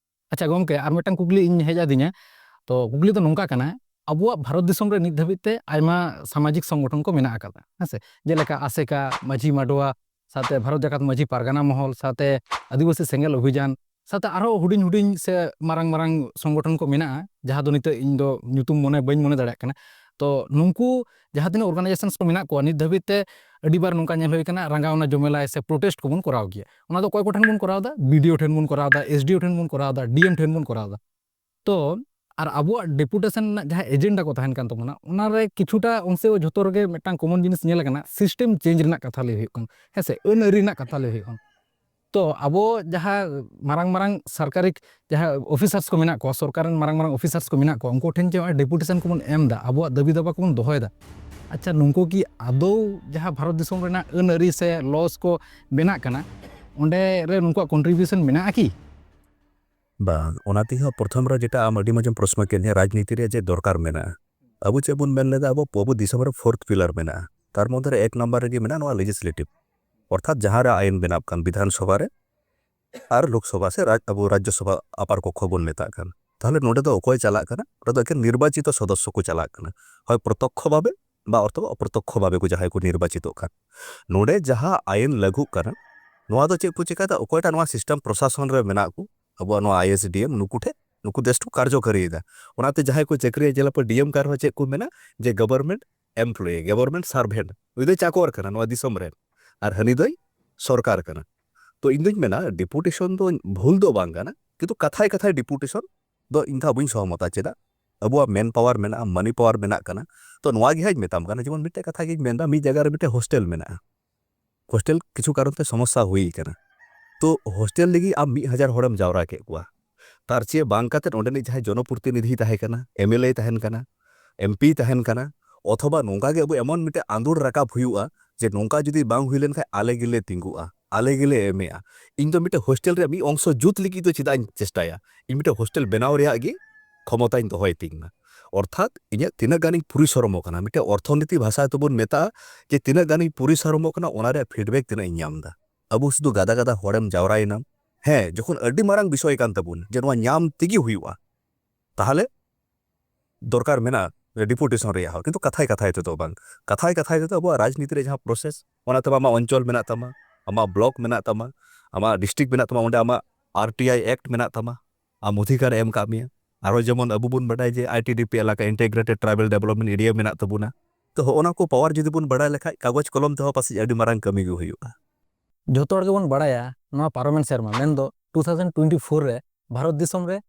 ᱟᱪᱪᱷᱟ ᱜᱚᱢᱠᱮ, ᱟᱨ ᱢᱤᱫᱴᱟᱝ ᱠᱩᱠᱞᱤ ᱤᱧ ᱦᱮᱡ ᱟᱹᱫᱤᱧᱟ᱾ ᱛᱚ ᱠᱩᱠᱞᱤ ᱫᱚ ᱱᱚᱝᱠᱟ ᱠᱟᱱᱟ, ᱟᱵᱚᱣᱟᱜ ᱵᱷᱟᱨᱚᱛ ᱫᱤᱥᱚᱢ ᱨᱮ ᱱᱤᱛ ᱫᱷᱟᱹᱵᱤᱡ ᱛᱮ ᱟᱭᱢᱟ ᱥᱟᱢᱟᱡᱤᱠ ᱥᱚᱝᱜᱚᱴᱷᱚᱱ ᱠᱚ ᱢᱮᱱᱟᱜ ᱟᱠᱟᱫᱟ, ᱦᱮᱸ ᱥᱮ? ᱡᱮᱞᱮᱠᱟ ᱟᱥᱮᱠᱟ, ᱢᱟᱹᱡᱷᱤ ᱢᱟᱰᱣᱟ, ᱥᱟᱶᱛᱮ ᱵᱷᱟᱨᱚᱛ ᱡᱟᱠᱟᱛ ᱢᱟᱹᱡᱷᱤ ᱯᱟᱨᱜᱟᱱᱟ ᱢᱚᱦᱚᱞ, ᱥᱟᱶᱛᱮ ᱟᱹᱫᱤᱵᱟᱹᱥᱤ ᱥᱮᱸᱜᱮᱞ ᱚᱵᱷᱤᱡᱟᱱ, ᱥᱟᱶᱛᱮ ᱟᱨᱦᱚᱸ ᱦᱩᱰᱤᱧ ᱦᱩᱰᱤᱧ ᱥᱮ ᱢᱟᱨᱟᱝ ᱢᱟᱨᱟᱝ ᱥᱚᱝᱜᱚᱴᱷᱚᱱ ᱠᱚ ᱢᱮᱱᱟᱜᱼᱟ, ᱡᱟᱦᱟᱸ ᱫᱚ ᱱᱤᱛᱚᱜ ᱤᱧ ᱫᱚ ᱧᱩᱛᱩᱢ ᱢᱚᱱᱮ ᱵᱟᱹᱧ ᱢᱚᱱᱮ ᱫᱟᱲᱮᱭᱟᱜ ᱠᱟᱱᱟ᱾ ᱛᱚ ᱱᱩᱠᱩ ᱡᱟᱦᱟᱸ ᱛᱤᱱᱟᱹᱜ organizations ᱠᱚ ᱢᱮᱱᱟᱜ ᱠᱚᱣᱟ, ᱱᱤᱛ ᱫᱷᱟᱹᱵᱤᱡ ᱛᱮ ᱟᱹᱰᱤ ᱵᱟᱨ ᱱᱚᱝᱠᱟ ᱧᱮᱞ ᱦᱩᱭ ᱠᱟᱱᱟ, ᱨᱟᱸᱜᱟᱣᱱᱟ ᱡᱚᱢᱮᱞᱟᱭ ᱥᱮ protest ᱠᱚᱵᱚᱱ ᱠᱚᱨᱟᱣ ᱜᱮᱭᱟ᱾ ᱚᱱᱟ ᱫᱚ ᱚᱠᱚᱭ ᱠᱚᱴᱷᱮᱱ ᱵᱚᱱ ᱠᱚᱨᱟᱣ ᱮᱫᱟ? BDO ᱴᱷᱮᱱ ᱵᱚᱱ ᱠᱚᱨᱟᱣ ᱮᱫᱟ, SDO ᱴᱷᱮᱱ ᱵᱚᱱ ᱠᱚᱨᱟᱣ ᱮᱫᱟ, DM ᱴᱷᱮᱱ ᱵᱚᱱ ᱠᱚᱨᱟᱣ ᱮᱫᱟ᱾ ᱛᱚ ᱟᱨ ᱟᱵᱚᱣᱟᱜ deputation ᱨᱮᱱᱟᱜ ᱡᱟᱦᱟᱸ agenda ᱠᱚ ᱛᱟᱦᱮᱱ ᱠᱟᱱ ᱛᱟᱵᱚᱱᱟ, ᱚᱱᱟᱨᱮ ᱠᱤᱪᱷᱩᱴᱟ ᱚᱝᱥᱮ ᱡᱷᱚᱛᱚ ᱨᱮᱜᱮ ᱢᱤᱫᱴᱟᱝ common ᱡᱤᱱᱤᱥ ᱧᱮᱞ ᱟᱠᱟᱱᱟ, system change ᱨᱮᱱᱟᱜ ᱠᱟᱛᱷᱟ ᱞᱟᱹᱭ ᱦᱩᱭᱩᱜ ᱠᱟᱱᱟ, ᱦᱮᱸ ᱥᱮ, ᱟᱹᱱ ᱟᱹᱨᱤ ᱨᱮᱱᱟᱜ ᱠᱟᱛᱷᱟ ᱞᱟᱹᱭ ᱦᱩᱭᱩᱜ ᱠᱟᱱᱟ᱾ ᱛᱚ ᱟᱵᱚ ᱡᱟᱦᱟᱸ ᱢᱟᱨᱟᱝ ᱢᱟᱨᱟᱝ ᱥᱚᱨᱠᱟᱨᱤ ᱡᱟᱦᱟᱸ ᱚᱯᱷᱤᱥᱟᱨᱥ ᱠᱚ ᱢᱮᱱᱟᱜ ᱠᱚᱣᱟ, ᱥᱚᱨᱠᱟᱨ ᱨᱮᱱ ᱢᱟᱨᱟᱝ ᱢᱟᱨᱟᱝ ᱚᱯᱷᱤᱥᱟᱨᱥ ᱠᱚ ᱢᱮᱱᱟᱜ ᱠᱚᱣᱟ, ᱩᱱᱠᱩ ᱴᱷᱮᱱ ᱡᱮ ᱱᱚᱜᱼᱚᱭ ᱰᱮᱯᱩᱴᱮᱥᱚᱱ ᱠᱚᱵᱚᱱ ᱮᱢ ᱮᱫᱟ, ᱟᱵᱚᱣᱟᱜ ᱫᱟᱹᱵᱤ ᱫᱟᱵᱟ ᱠᱚᱵᱚᱱ ᱫᱚᱦᱚᱭᱮᱫᱟ, ᱟᱪᱪᱷᱟ, ᱱᱩᱠᱩ ᱠᱤ ᱟᱫᱚᱣ ᱡᱟᱦᱟᱸ ᱵᱷᱟᱨᱚᱛ ᱫᱤᱥᱚᱢ ᱨᱮᱱᱟᱜ ᱟᱹᱱ ᱟᱹᱨᱤ ᱥᱮ ᱞᱚᱥ ᱠᱚ ᱵᱮᱱᱟᱜ ᱠᱟᱱᱟ, ᱚᱸᱰᱮ ᱨᱮ ᱱᱩᱠᱩᱣᱟᱜ ᱠᱚᱱᱴᱨᱤᱵᱤᱭᱩᱥᱚᱱ ᱢᱮᱱᱟᱜᱼᱟ ᱠᱤ? ᱵᱟᱝ, ᱚᱱᱟ ᱛᱮᱦᱚᱸ ᱯᱨᱚᱛᱷᱚᱢ ᱨᱮ ᱡᱮᱴᱟ ᱟᱢ ᱟᱹᱰᱤ ᱢᱚᱡᱽ ᱮᱢ ᱯᱨᱚᱥᱱᱚ ᱠᱮᱫ ᱞᱤᱧᱟ, ᱨᱟᱡᱽᱱᱤᱛᱤ ᱨᱮ ᱡᱮ ᱫᱚᱨᱠᱟᱨ ᱢᱮᱱᱟᱜᱼᱟ, ᱟᱵᱚ ᱪᱮᱫ ᱵᱚᱱ ᱢᱮᱱ ᱞᱮᱫᱟ, ᱟᱵᱚ, ᱟᱵᱚ ᱫᱤᱥᱚᱢ ᱨᱮ ᱯᱷᱳᱨᱛᱷ ᱯᱤᱞᱟᱨ ᱢᱮᱱᱟᱜᱼᱟ, ᱛᱟᱨ ᱢᱚᱫᱽᱫᱷᱮ ᱨᱮ ᱮᱠ ᱱᱟᱢᱵᱟᱨ ᱨᱮᱜᱮ ᱢᱮᱱᱟᱜᱼᱟ ᱱᱚᱣᱟ ᱞᱮᱡᱤᱥᱞᱮᱴᱤᱵᱷ, ᱚᱨᱛᱷᱟᱛ ᱡᱟᱦᱟᱸ ᱨᱮ ᱟᱭᱤᱱ ᱵᱮᱱᱟᱜ ᱠᱟᱱ ᱵᱤᱫᱷᱟᱱ ᱥᱚᱵᱷᱟ ᱨᱮ ᱟᱨ ᱞᱳᱠᱥᱚᱵᱷᱟ ᱥᱮ ᱨᱟᱡᱽ-, ᱟᱵᱚ ᱨᱟᱡᱽᱡᱚ ᱥᱚᱵᱷᱟ ᱟᱯᱟᱨ ᱠᱚᱠᱠᱷᱚ ᱵᱚᱱ ᱢᱮᱛᱟᱜ ᱠᱟᱱ, ᱛᱟᱦᱚᱞᱮ ᱱᱚᱰᱮ ᱫᱚ ᱚᱠᱚᱭ ᱪᱟᱞᱟᱜ ᱠᱟᱱᱟ? ᱱᱚᱰᱮ ᱫᱚ ᱮᱠᱮᱱ ᱱᱤᱨᱵᱟᱪᱤᱛᱚ ᱥᱚᱫᱚᱥᱥᱚ ᱠᱚ ᱪᱟᱞᱟᱜ ᱠᱟᱱᱟ, ᱦᱳᱭ ᱯᱨᱚᱛᱚᱠᱠᱷᱚ ᱵᱷᱟᱵᱮ ᱵᱟ ᱚᱨᱛᱷᱚ ᱚᱯᱨᱚᱛᱚᱠᱠᱷᱚ ᱵᱷᱟᱵᱮ ᱠᱚ ᱡᱟᱦᱟᱸᱭ ᱠᱚ ᱱᱤᱨᱵᱟᱪᱤᱛᱚᱜ ᱠᱟᱱ᱾ ᱱᱚᱰᱮ ᱡᱟᱦᱟᱸ ᱟᱭᱤᱱ ᱞᱟᱹᱜᱩᱜ ᱠᱟᱱᱟ, ᱱᱚᱣᱟ ᱫᱚ ᱪᱮᱫ ᱠᱚ ᱪᱮᱠᱟᱭᱮᱫᱟ? ᱚᱠᱚᱭᱴᱟᱜ ᱱᱚᱣᱟ ᱥᱤᱥᱴᱮᱢ ᱯᱨᱚᱥᱟᱥᱚᱱ ᱨᱮ ᱢᱮᱱᱟᱜ ᱠᱚ, ᱟᱵᱚᱣᱟᱜ ᱱᱚᱣᱟ ᱟᱭ ᱮᱥ ᱰᱤ ᱮᱢ, ᱱᱩᱠᱩ ᱴᱷᱮᱱ, ᱱᱩᱠᱩ ᱫᱮᱥ ᱴᱷᱮᱱ ᱠᱟᱨᱡᱚᱠᱟᱨᱤᱭᱮᱫᱟ᱾ ᱚᱱᱟᱛᱮ ᱡᱟᱦᱟᱸᱭ ᱠᱚ ᱪᱟᱹᱠᱨᱤᱭᱟ, ᱡᱮᱞᱮᱠᱟ ᱰᱤ ᱮᱢ ᱠᱟᱨᱰ ᱨᱮᱦᱚᱸ ᱪᱮᱫ ᱠᱚ ᱢᱮᱱᱟ ᱡᱮ ᱜᱚᱵᱷᱚᱨᱱᱢᱮᱱᱴ ᱮᱢᱯᱞᱚᱭᱤ, ᱜᱚᱵᱷᱚᱨᱱᱢᱮᱱᱴ ᱥᱟᱨᱵᱷᱮᱱᱴ, ᱱᱩᱭ ᱫᱚᱭ ᱪᱟᱠᱚᱨ ᱠᱟᱱᱟ ᱱᱚᱣᱟ ᱫᱤᱥᱚᱢ ᱨᱮᱱ, ᱟᱨ ᱦᱟᱹᱱᱤ ᱫᱚᱭ ᱥᱚᱨᱠᱟᱨ ᱠᱟᱱᱟ᱾ ᱛᱚ ᱤᱧ ᱫᱩᱧ ᱢᱮᱱᱟ ᱰᱮᱯᱩᱴᱮᱥᱚᱱ ᱫᱚ ᱵᱷᱩᱞ ᱫᱚ ᱵᱟᱝ ᱠᱟᱱᱟ, ᱠᱤᱱᱛᱩ ᱠᱟᱛᱷᱟᱭ ᱠᱟᱛᱷᱟᱭ ᱰᱮᱯᱩᱴᱮᱥᱚᱱ ᱫᱚ ᱤᱧ ᱫᱚ ᱵᱟᱹᱧ ᱥᱚᱦᱚᱢᱚᱛᱟ᱾ ᱪᱮᱫᱟᱜ? ᱟᱵᱚᱣᱟᱜ ᱢᱮᱱ ᱯᱟᱣᱟᱨ ᱢᱮᱱᱟᱜᱼᱟ, ᱢᱟᱱᱤ ᱯᱟᱣᱟᱨ ᱢᱮᱱᱟᱜ ᱠᱟᱱᱟ᱾ ᱛᱚ ᱱᱚᱣᱟ ᱜᱮ ᱦᱟᱸᱜ ᱤᱧ ᱢᱮᱛᱟᱢ ᱠᱟᱱᱟ, ᱡᱮᱢᱚᱱ ᱢᱤᱫᱴᱮᱡ ᱠᱟᱛᱷᱟ ᱜᱤᱧ ᱢᱮᱱᱫᱟ, ᱢᱤᱫ ᱡᱟᱭᱜᱟ ᱨᱮ ᱢᱤᱫᱴᱮᱡ ᱦᱳᱥᱴᱮᱞ ᱢᱮᱱᱟᱜᱼᱟ, ᱦᱳᱥᱴᱮᱞ ᱠᱤᱪᱷᱩ ᱠᱟᱨᱚᱱ ᱛᱮ ᱥᱚᱢᱚᱥᱥᱟ ᱦᱩᱭ ᱠᱟᱱᱟ, ᱛᱚ ᱦᱳᱥᱴᱮᱞ ᱞᱟᱹᱜᱤᱫ ᱟᱢ ᱢᱤᱫ ᱦᱟᱡᱟᱨ ᱦᱚᱲᱮᱢ ᱡᱟᱣᱨᱟ ᱠᱮᱫ ᱠᱚᱣᱟ, ᱛᱟᱨ ᱪᱮᱫ ᱵᱟᱝ ᱠᱟᱛᱮᱫ ᱚᱸᱰᱮᱱᱤᱡ ᱡᱟᱦᱟᱸᱭ ᱡᱚᱱᱚᱯᱨᱚᱛᱤᱱᱤᱫᱷᱤ ᱛᱟᱦᱮᱸ ᱠᱟᱱᱟ, ᱮᱢ ᱮᱞ ᱮ ᱛᱟᱦᱮᱱ ᱠᱟᱱᱟ, ᱮᱢ ᱯᱤ ᱛᱟᱦᱮᱱ ᱠᱟᱱᱟ, ᱚᱛᱷᱚᱵᱟ ᱱᱚᱝᱠᱟ ᱜᱮ ᱟᱵᱚ ᱮᱢᱚᱱ ᱢᱤᱫᱴᱮᱱ ᱟᱸᱫᱳᱲ ᱨᱟᱠᱟᱵ ᱦᱩᱭᱩᱜᱼᱟ ᱡᱮ ᱱᱚᱝᱠᱟ ᱡᱩᱫᱤ ᱵᱟᱝ ᱦᱩᱭ ᱞᱮᱱᱠᱷᱟᱱ ᱟᱞᱮ ᱜᱮᱞᱮ ᱛᱤᱸᱜᱩᱜᱼᱟ, ᱟᱞᱮ ᱜᱮᱞᱮ ᱮᱢᱮᱜᱼᱟ᱾ ᱤᱧ ᱫᱚ ᱢᱤᱫᱴᱮᱱ ᱦᱳᱥᱴᱮᱞ ᱨᱮᱭᱟᱜ ᱢᱤᱫ ᱚᱝᱥᱚ ᱡᱩᱛ ᱞᱟᱹᱜᱤᱫ ᱫᱚ ᱪᱮᱫᱟᱜ ᱤᱧ ᱪᱮᱥᱴᱟᱭᱟ? ᱤᱧ ᱢᱤᱫᱴᱮᱱ ᱦᱳᱥᱴᱮᱞ ᱵᱮᱱᱟᱣ ᱨᱮᱭᱟᱜ ᱜᱮ ᱠᱷᱚᱢᱚᱛᱟᱧ ᱫᱚᱦᱚᱭ ᱛᱤᱧ ᱢᱟ᱾ ᱚᱨᱛᱷᱟᱛ ᱤᱧᱟᱹᱜ ᱛᱤᱱᱟᱹᱜ ᱜᱟᱱᱤᱧ ᱯᱚᱨᱤᱥᱨᱚᱢᱚᱜ ᱠᱟᱱᱟ, ᱢᱤᱫᱴᱮᱱ ᱚᱨᱛᱷᱚᱱᱤᱛᱤ ᱵᱷᱟᱥᱟ ᱛᱮᱵᱚᱱ ᱢᱮᱛᱟᱜᱼᱟ ᱡᱮ ᱛᱤᱱᱟᱹᱜ ᱜᱟᱱᱤᱧ ᱯᱚᱨᱤᱥᱨᱚᱢᱚᱜ ᱠᱟᱱᱟ, ᱚᱱᱟ ᱨᱮᱭᱟᱜ ᱯᱷᱤᱰᱵᱮᱠ ᱛᱤᱱᱟᱹᱜ ᱤᱧ ᱧᱟᱢ ᱮᱫᱟ᱾ ᱟᱵᱚ ᱥᱩᱫᱷᱩ ᱜᱟᱫᱟ ᱜᱟᱫᱟ ᱦᱚᱲᱮᱢ ᱡᱟᱣᱨᱟᱭᱮᱱᱟ, ᱦᱮᱸ, ᱡᱚᱠᱷᱚᱱ ᱟᱹᱰᱤ ᱢᱟᱨᱟᱝ ᱵᱤᱥᱚᱭ ᱠᱟᱱ ᱛᱟᱵᱚᱱ ᱡᱮ ᱱᱚᱣᱟ ᱧᱟᱢ ᱛᱮᱜᱮ ᱦᱩᱭᱩᱜᱼᱟ, ᱛᱟᱦᱚᱞᱮ ᱫᱚᱨᱠᱟᱨ ᱢᱮᱱᱟᱜᱼᱟ ᱰᱮᱯᱩᱴᱮᱥᱚᱱ ᱨᱮᱭᱟᱜ ᱦᱚᱸ, ᱠᱤᱱᱛᱩ ᱠᱟᱛᱷᱟᱭ ᱠᱟᱛᱷᱟᱭ ᱛᱮᱫᱚ ᱵᱟᱝ᱾ ᱠᱟᱛᱷᱟᱭ ᱠᱟᱛᱷᱟᱭ ᱛᱮᱫᱚ ᱟᱵᱚᱣᱟᱜ ᱨᱟᱡᱽᱱᱤᱛᱤ ᱨᱮ ᱡᱟᱦᱟᱸ ᱯᱨᱚᱥᱮᱥ, ᱚᱱᱟ ᱛᱮᱢᱟ ᱟᱢᱟᱜ ᱚᱧᱪᱚᱞ ᱢᱮᱱᱟᱜ ᱛᱟᱢᱟ, ᱟᱢᱟᱜ ᱵᱞᱚᱠ ᱢᱮᱱᱟᱜ ᱛᱟᱢᱟ, ᱟᱢᱟᱜ ᱰᱤᱥᱴᱨᱤᱠᱴ ᱢᱮᱱᱟᱜ ᱛᱟᱢᱟ, ᱚᱸᱰᱮ ᱟᱢᱟᱜ ᱟᱨ ᱴᱤ ᱟᱭ ᱮᱠᱴ ᱢᱮᱱᱟᱜ ᱛᱟᱢᱟ, ᱟᱢ ᱚᱫᱷᱤᱠᱟᱨ ᱮ ᱮᱢ ᱠᱟᱜ ᱢᱮᱭᱟ᱾ ᱟᱨᱦᱚᱸ ᱡᱮᱢᱚᱱ ᱟᱵᱚ ᱵᱚᱱ ᱵᱟᱰᱟᱭ ᱡᱮ ᱟᱭ ᱴᱤ ᱰᱤ ᱯᱤ ᱮᱞᱟᱠᱟ, ᱤᱱᱴᱮᱜᱨᱮᱴᱮᱰ ᱴᱨᱟᱭᱵᱟᱞ ᱰᱮᱵᱷᱞᱚᱯᱢᱮᱱᱴ ᱮᱨᱤᱭᱟ ᱢᱮᱱᱟᱜ ᱛᱟᱵᱚᱱᱟ᱾ ᱛᱚ ᱦᱚᱜᱼᱚ ᱱᱟ ᱠᱚ ᱯᱟᱣᱟᱨ ᱡᱩᱫᱤ ᱵᱚᱱ ᱵᱟᱰᱟᱭ ᱞᱮᱠᱷᱟᱡ, ᱠᱟᱜᱚᱡᱽ ᱠᱚᱞᱚᱢ ᱛᱮᱦᱚᱸ ᱯᱟᱥᱮᱡ ᱟᱹᱰᱤ ᱢᱟᱨᱟᱝ ᱠᱟᱹᱢᱤ ᱜᱮ ᱦᱩᱭᱩᱜᱼᱟ᱾ ᱡᱷᱚᱛᱚ ᱦᱚᱲ ᱜᱮᱵᱚᱱ ᱵᱟᱲᱟᱭᱟ, ᱱᱚᱣᱟ ᱯᱟᱨᱚᱢᱮᱱ ᱥᱮᱨᱢᱟ, ᱢᱮᱱᱫᱚ ᱴᱩ ᱛᱷᱟᱣᱡᱮᱱᱰ ᱴᱩᱭᱮᱱᱴᱤ ᱯᱷᱳᱨ ᱨᱮ ᱵᱷᱟᱨᱚᱛ ᱫᱤᱥᱚᱢ ᱨᱮ,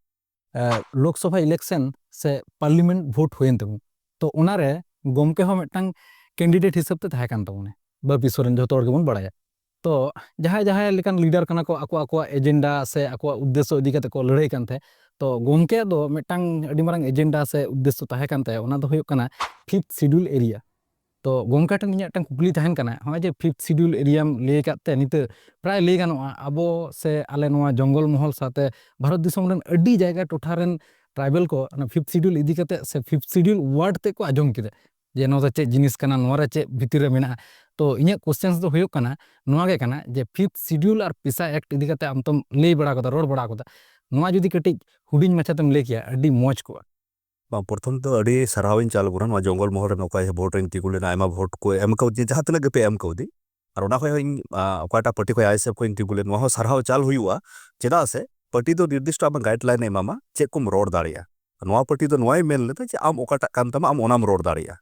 ᱮ, ᱞᱳᱠᱥᱚᱵᱷᱟ ᱤᱞᱮᱠᱥᱚᱱ ᱥᱮ ᱯᱟᱨᱞᱤᱢᱮᱱᱴ ᱵᱷᱳᱴ ᱦᱩᱭᱮᱱ ᱛᱟᱵᱚᱱᱟ᱾ ᱛᱚ ᱚᱱᱟᱨᱮ ᱜᱚᱢᱠᱮ ᱦᱚᱸ ᱢᱤᱫᱴᱟᱝ ᱠᱮᱱᱰᱤᱰᱮᱴ ᱦᱤᱥᱟᱹᱵ ᱛᱮ ᱛᱟᱦᱮᱸ ᱠᱟᱱ ᱛᱟᱵᱚᱱᱟ, ᱵᱟᱯᱤ ᱥᱚᱨᱮᱱ, ᱡᱷᱚᱛᱚ ᱦᱚᱲ ᱜᱮᱵᱚᱱ ᱵᱟᱲᱟᱭᱟ᱾ ᱛᱚ ᱡᱟᱦᱟᱸᱭ ᱡᱟᱦᱟᱸᱭ ᱞᱮᱠᱟᱱ ᱞᱤᱰᱟᱨ ᱠᱟᱱᱟ ᱠᱚ, ᱟᱠᱚ ᱟᱠᱚᱣᱟᱜ ᱮᱡᱮᱱᱰᱟ ᱥᱮ ᱟᱠᱚᱣᱟᱜ ᱩᱫᱽᱫᱮᱥᱥᱚ ᱤᱫᱤ ᱠᱟᱛᱮ ᱠᱚ ᱞᱟᱹᱲᱦᱟᱹᱭ ᱠᱟᱱ ᱛᱟᱦᱮᱸᱫ᱾ ᱛᱚ ᱜᱚᱢᱠᱮᱭᱟᱜ ᱫᱚ ᱢᱤᱫᱴᱟᱝ ᱟᱹᱰᱤ ᱢᱟᱨᱟᱝ ᱮᱡᱮᱱᱰᱟ ᱥᱮ ᱩᱫᱽᱫᱮᱥᱥᱚ ᱛᱟᱦᱮᱸ ᱠᱟᱱ ᱛᱟᱭᱟ, ᱚᱱᱟ ᱫᱚ ᱦᱩᱭᱩᱜ ᱠᱟᱱᱟ ᱯᱷᱤᱯᱛᱷ ᱥᱤᱰᱩᱞ ᱮᱨᱤᱭᱟ᱾ ᱛᱚ ᱜᱚᱢᱠᱮ ᱴᱷᱮᱱ ᱤᱧᱟᱹᱜ ᱢᱤᱫᱴᱟᱝ ᱠᱩᱠᱞᱤ ᱛᱟᱦᱮᱱ ᱠᱟᱱᱟ, ᱱᱚᱜᱼᱚᱭ ᱡᱮ ᱯᱷᱤᱯᱛᱷ ᱥᱤᱰᱩᱞ ᱮᱨᱤᱭᱟᱢ ᱞᱟᱹᱭ ᱟᱠᱟᱫ ᱛᱮ, ᱱᱤᱛᱚᱜ ᱯᱨᱟᱭ ᱞᱟᱹᱭ ᱜᱟᱱᱚᱜᱼᱟ ᱟᱵᱚ ᱥᱮ ᱟᱞᱮ ᱱᱚᱣᱟ ᱡᱚᱝᱜᱚᱞ ᱢᱚᱦᱚᱞ ᱥᱟᱶᱛᱮ ᱵᱷᱟᱨᱚᱛ ᱫᱤᱥᱚᱢ ᱨᱮᱱ ᱟᱹᱰᱤ ᱡᱟᱭᱜᱟ ᱴᱚᱴᱷᱟ ᱨᱮᱱ ᱴᱨᱟᱭᱵᱮᱞ ᱠᱚ ᱚᱱᱟ ᱯᱷᱤᱯᱛᱷ ᱥᱤᱰᱩᱞ ᱤᱫᱤ ᱠᱟᱛᱮ ᱥᱮ ᱯᱷᱤᱯᱛᱷ ᱥᱤᱰᱩᱞ ᱳᱣᱟᱨᱰ ᱛᱮᱫ ᱠᱚ ᱟᱸᱡᱚᱢ ᱠᱮᱫᱟ ᱡᱮ ᱱᱚᱣᱟ ᱫᱚ ᱪᱮᱫ ᱡᱤᱱᱤᱥ ᱠᱟᱱᱟ, ᱱᱚᱣᱟ ᱨᱮ ᱪᱮᱫ ᱵᱷᱤᱛᱤᱨ ᱨᱮ ᱢᱮᱱᱟᱜᱼᱟ᱾ ᱛᱚ ᱤᱧᱟᱹᱜ ᱠᱚᱥᱪᱮᱱᱥ ᱫᱚ ᱦᱩᱭᱩᱜ ᱠᱟᱱᱟ, ᱱᱚᱣᱟ ᱜᱮ ᱠᱟᱱᱟ ᱡᱮ ᱯᱷᱤᱯᱛᱷ ᱥᱤᱰᱩᱞ ᱟᱨ ᱯᱤᱥᱟ ᱮᱠᱴ ᱤᱫᱤ ᱠᱟᱛᱮ ᱟᱢ ᱛᱚᱢ ᱞᱟᱹᱭ ᱵᱟᱲᱟ ᱠᱟᱫᱟ, ᱨᱚᱲ ᱵᱟᱲᱟ ᱠᱟᱫᱟ, ᱱᱚᱣᱟ ᱡᱩᱫᱤ ᱠᱟᱹᱴᱤᱡ ᱦᱩᱰᱤᱧ ᱢᱟᱪᱷᱟ ᱛᱮᱢ ᱞᱟᱹᱭ ᱠᱮᱭᱟ, ᱟᱹᱰᱤ ᱢᱚᱡᱽ ᱠᱚᱜᱼᱟ᱾ ᱵᱟᱝ, ᱯᱨᱚᱛᱷᱚᱢ ᱛᱮᱫᱚ ᱟᱹᱰᱤ ᱥᱟᱨᱦᱟᱣᱤᱧ ᱪᱟᱞ ᱟᱵᱚᱱᱟ ᱱᱚᱣᱟ ᱡᱚᱝᱜᱚᱞ ᱢᱚᱦᱚᱞ ᱨᱮ ᱱᱚᱝᱠᱟ ᱵᱷᱳᱴ ᱨᱤᱧ ᱛᱤᱸᱜᱩ ᱞᱮᱱᱟ, ᱟᱭᱢᱟ ᱵᱷᱳᱴ ᱠᱚ ᱮᱢ ᱠᱟᱣᱫᱤᱧᱟ, ᱡᱟᱦᱟᱸ ᱛᱤᱱᱟᱹᱜ ᱜᱮᱯᱮ ᱮᱢ ᱠᱟᱣᱫᱤᱧ᱾ ᱟᱨ ᱚᱱᱟ ᱠᱷᱚᱱ ᱦᱚᱸ ᱤᱧ, ᱟ, ᱚᱠᱟᱴᱟᱜ ᱯᱟᱨᱴᱤ ᱠᱷᱚᱱ ᱟᱭ ᱮᱥ ᱮᱯᱷ ᱠᱷᱚᱱ ᱤᱧ ᱛᱤᱸᱜᱩ ᱞᱮᱱ, ᱱᱚᱣᱟ ᱦᱚᱸ ᱥᱟᱨᱦᱟᱣ ᱪᱟᱞ ᱦᱩᱭᱩᱜᱼᱟ᱾ ᱪᱮᱫᱟᱜ ᱥᱮ ᱯᱟᱨᱴᱤ ᱫᱚ ᱱᱤᱨᱫᱤᱥᱴᱚ ᱟᱢᱟᱜ ᱜᱟᱭᱤᱰ ᱞᱟᱭᱤᱱ ᱮ ᱮᱢᱟᱢᱟ, ᱪᱮᱫ ᱠᱚᱢ ᱨᱚᱲ ᱫᱟᱲᱮᱭᱟᱜᱼᱟ᱾ ᱱᱚᱣᱟ ᱯᱟᱨᱴᱤ ᱫᱚ ᱱᱚᱣᱟᱭ ᱢᱮᱱ ᱞᱮᱫᱟ ᱡᱮ ᱟᱢ ᱚᱠᱟᱴᱟᱜ ᱠᱟᱱ ᱛᱟᱢᱟ, ᱟᱢ ᱚᱱᱟᱢ ᱨᱚᱲ ᱫᱟᱲᱮᱭᱟᱜᱼᱟ᱾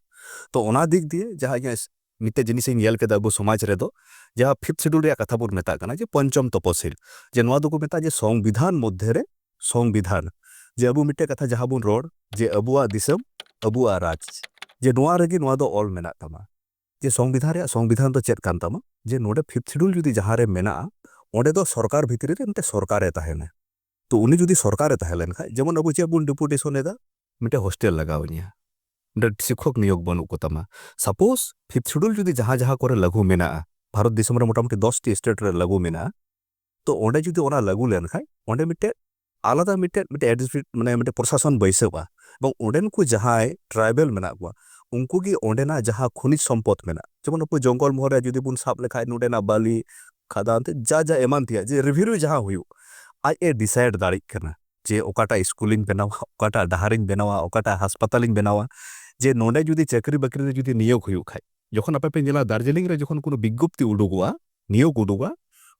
ᱛᱚ ᱚᱱᱟ ᱫᱤᱠ ᱫᱤᱭᱮ ᱡᱟᱦᱟᱸ ᱤᱧᱟᱹᱜ ᱢᱤᱫᱴᱮᱡ ᱡᱤᱱᱤᱥᱤᱧ ᱧᱮᱞ ᱠᱮᱫᱟ ᱟᱵᱚ ᱥᱚᱢᱟᱡᱽ ᱨᱮᱫᱚ, ᱡᱟᱦᱟᱸ ᱯᱷᱤᱯᱛᱷ ᱥᱤᱰᱩᱞ ᱨᱮᱭᱟᱜ ᱠᱟᱛᱷᱟ ᱵᱚᱱ ᱢᱮᱛᱟᱜ ᱠᱟᱱᱟ ᱡᱮ ᱯᱚᱧᱪᱚᱢ ᱛᱚᱯᱚᱥᱤᱞ, ᱡᱮ ᱱᱚᱣᱟ ᱫᱚᱠᱚ ᱢᱮᱛᱟᱜᱼᱟ ᱡᱮ ᱥᱚᱝᱵᱤᱫᱷᱟᱱ ᱢᱚᱫᱽᱫᱷᱮ ᱨᱮ ᱥᱚᱝᱵᱤᱫᱷᱟᱱ, ᱡᱮ ᱟᱵᱚ ᱢᱤᱫᱴᱮᱡ ᱠᱟᱛᱷᱟ ᱡᱟᱦᱟᱸ ᱵᱚᱱ ᱨᱚᱲ ᱡᱮ ᱟᱵᱚᱣᱟᱜ ᱫᱤᱥᱚᱢ, ᱟᱵᱚᱣᱟᱜ ᱨᱟᱡᱽ, ᱡᱮ ᱱᱚᱣᱟ ᱨᱮᱜᱮ ᱱᱚᱣᱟ ᱫᱚ ᱚᱞ ᱢᱮᱱᱟᱜ ᱛᱟᱢᱟ᱾ ᱡᱮ ᱥᱚᱝᱵᱤᱫᱷᱟᱱ ᱨᱮᱭᱟᱜ ᱥᱚᱝᱵᱤᱫᱷᱟᱱ ᱫᱚ ᱪᱮᱫ ᱠᱟᱱ ᱛᱟᱢᱟ, ᱡᱮ ᱱᱚᱰᱮ ᱯᱷᱤᱯᱛᱷ ᱥᱤᱰᱩᱞ ᱡᱩᱫᱤ ᱡᱟᱦᱟᱸ ᱨᱮ ᱢᱮᱱᱟᱜᱼᱟ, ᱚᱸᱰᱮ ᱫᱚ ᱥᱚᱨᱠᱟᱨ ᱵᱷᱤᱛᱨᱤ ᱨᱮ ᱢᱤᱫᱴᱮᱡ ᱥᱚᱨᱠᱟᱨᱮ ᱛᱟᱦᱮᱱᱟ᱾ ᱛᱚ ᱩᱱᱤ ᱡᱩᱫᱤ ᱥᱚᱨᱠᱟᱨᱮ ᱛᱟᱦᱮᱸ ᱞᱮᱱᱠᱷᱟᱡ, ᱡᱮᱢᱚᱱ ᱟᱵᱚ ᱪᱮᱫ ᱵᱚᱱ ᱰᱮᱯᱩᱴᱮᱥᱚᱱ ᱮᱫᱟ, ᱢᱤᱫᱴᱮᱡ ᱦᱳᱥᱴᱮᱞ ᱞᱟᱜᱟᱣ ᱤᱧᱟᱹ, ᱢᱤᱫᱴᱮᱡ ᱥᱤᱠᱠᱷᱚᱠ ᱱᱤᱭᱳᱜᱽ ᱵᱟᱹᱱᱩᱜ ᱠᱚᱛᱟᱢᱟ᱾ ᱥᱟᱯᱳᱡ ᱯᱷᱤᱯᱛᱷ ᱥᱤᱰᱩᱞ ᱡᱩᱫᱤ ᱡᱟᱦᱟᱸ ᱡᱟᱦᱟᱸ ᱠᱚᱨᱮ ᱞᱟᱹᱜᱩ ᱢᱮᱱᱟᱜᱼᱟ, ᱵᱷᱟᱨᱚᱛ ᱫᱤᱥᱚᱢ ᱨᱮ ᱢᱚᱴᱟᱢᱩᱴᱤ ᱫᱚᱥ ᱴᱤ ᱥᱴᱮᱴ ᱨᱮ ᱞᱟᱹᱜᱩ ᱢᱮᱱᱟᱜᱼᱟ, ᱛᱚ ᱚᱸᱰᱮ ᱡᱩᱫᱤ ᱚᱱᱟ ᱞᱟᱹᱜᱩ ᱞᱮᱱᱠᱷᱟᱡ, ᱚᱸᱰᱮ ᱢᱤᱫᱴᱮᱡ ᱟᱞᱟᱫᱟ ᱢᱤᱫᱴᱮᱡ, ᱢᱤᱫᱴᱮᱡ ᱮᱰᱢᱤᱱᱤᱥᱴᱨᱮᱴ-, ᱢᱟᱱᱮ ᱢᱤᱫᱴᱮᱡ ᱯᱨᱚᱥᱟᱥᱚᱱ ᱵᱟᱹᱭᱥᱟᱹᱣᱼᱟ᱾ ᱮᱵᱚᱝ ᱚᱸᱰᱮᱱ ᱠᱚ ᱡᱟᱦᱟᱸᱭ ᱴᱨᱟᱭᱵᱮᱞ ᱢᱮᱱᱟᱜ ᱠᱚᱣᱟ, ᱩᱱᱠᱩ ᱜᱮ ᱚᱸᱰᱮᱱᱟᱜ ᱡᱟᱦᱟᱸ ᱠᱷᱚᱱᱤᱡᱽ ᱥᱚᱢᱯᱚᱫ ᱢᱮᱱᱟᱜ, ᱡᱮᱢᱚᱱ ᱟᱵᱚ ᱡᱚᱝᱜᱚᱞ ᱢᱚᱦᱚᱞ ᱨᱮ ᱡᱩᱫᱤ ᱵᱚᱱ ᱥᱟᱵ ᱞᱮᱠᱷᱟᱡ, ᱱᱚᱸᱰᱮᱱᱟᱜ ᱵᱟᱞᱤ ᱠᱷᱟᱫᱟᱱ ᱛᱮ ᱡᱟ ᱡᱟ ᱮᱢᱟᱱ ᱛᱮᱭᱟᱜ, ᱡᱮ ᱨᱮᱵᱷᱤᱱᱤᱭᱩ ᱡᱟᱦᱟᱸ ᱦᱩᱭᱩᱜ, ᱟᱡ ᱮ ᱰᱤᱥᱟᱭᱤᱰ ᱫᱟᱲᱮᱜ ᱠᱟᱱᱟ ᱡᱮ ᱚᱠᱟᱴᱟᱜ ᱥᱠᱩᱞᱤᱧ ᱵᱮᱱᱟᱣᱟ, ᱚᱠᱟᱴᱟᱜ ᱰᱟᱦᱟᱨᱤᱧ ᱵᱮᱱᱟᱣᱟ, ᱚᱠᱟᱴᱟᱜ ᱦᱟᱥᱯᱟᱛᱟᱞᱤᱧ ᱵᱮᱱᱟᱣᱟ, ᱡᱮ ᱱᱚᱸᱰᱮ ᱡᱩᱫᱤ ᱪᱟᱹᱠᱨᱤ ᱵᱟᱹᱠᱨᱤ ᱨᱮ ᱡᱩᱫᱤ ᱱᱤᱭᱳᱜᱽ ᱦᱩᱭᱩᱜ ᱠᱷᱟᱡ᱾ ᱡᱚᱠᱷᱚᱱ ᱟᱯᱮ ᱯᱮ ᱧᱮᱞᱟ, ᱫᱟᱨᱡᱤᱞᱤᱝ ᱨᱮ ᱡᱚᱠᱷᱚᱱ ᱠᱳᱱᱳ ᱵᱤᱜᱽᱜᱚᱯᱛᱤ ᱩᱰᱩᱠᱚᱜᱼᱟ, ᱱᱤᱭᱳᱜᱽ ᱩᱰᱩᱠᱚᱜᱼᱟ,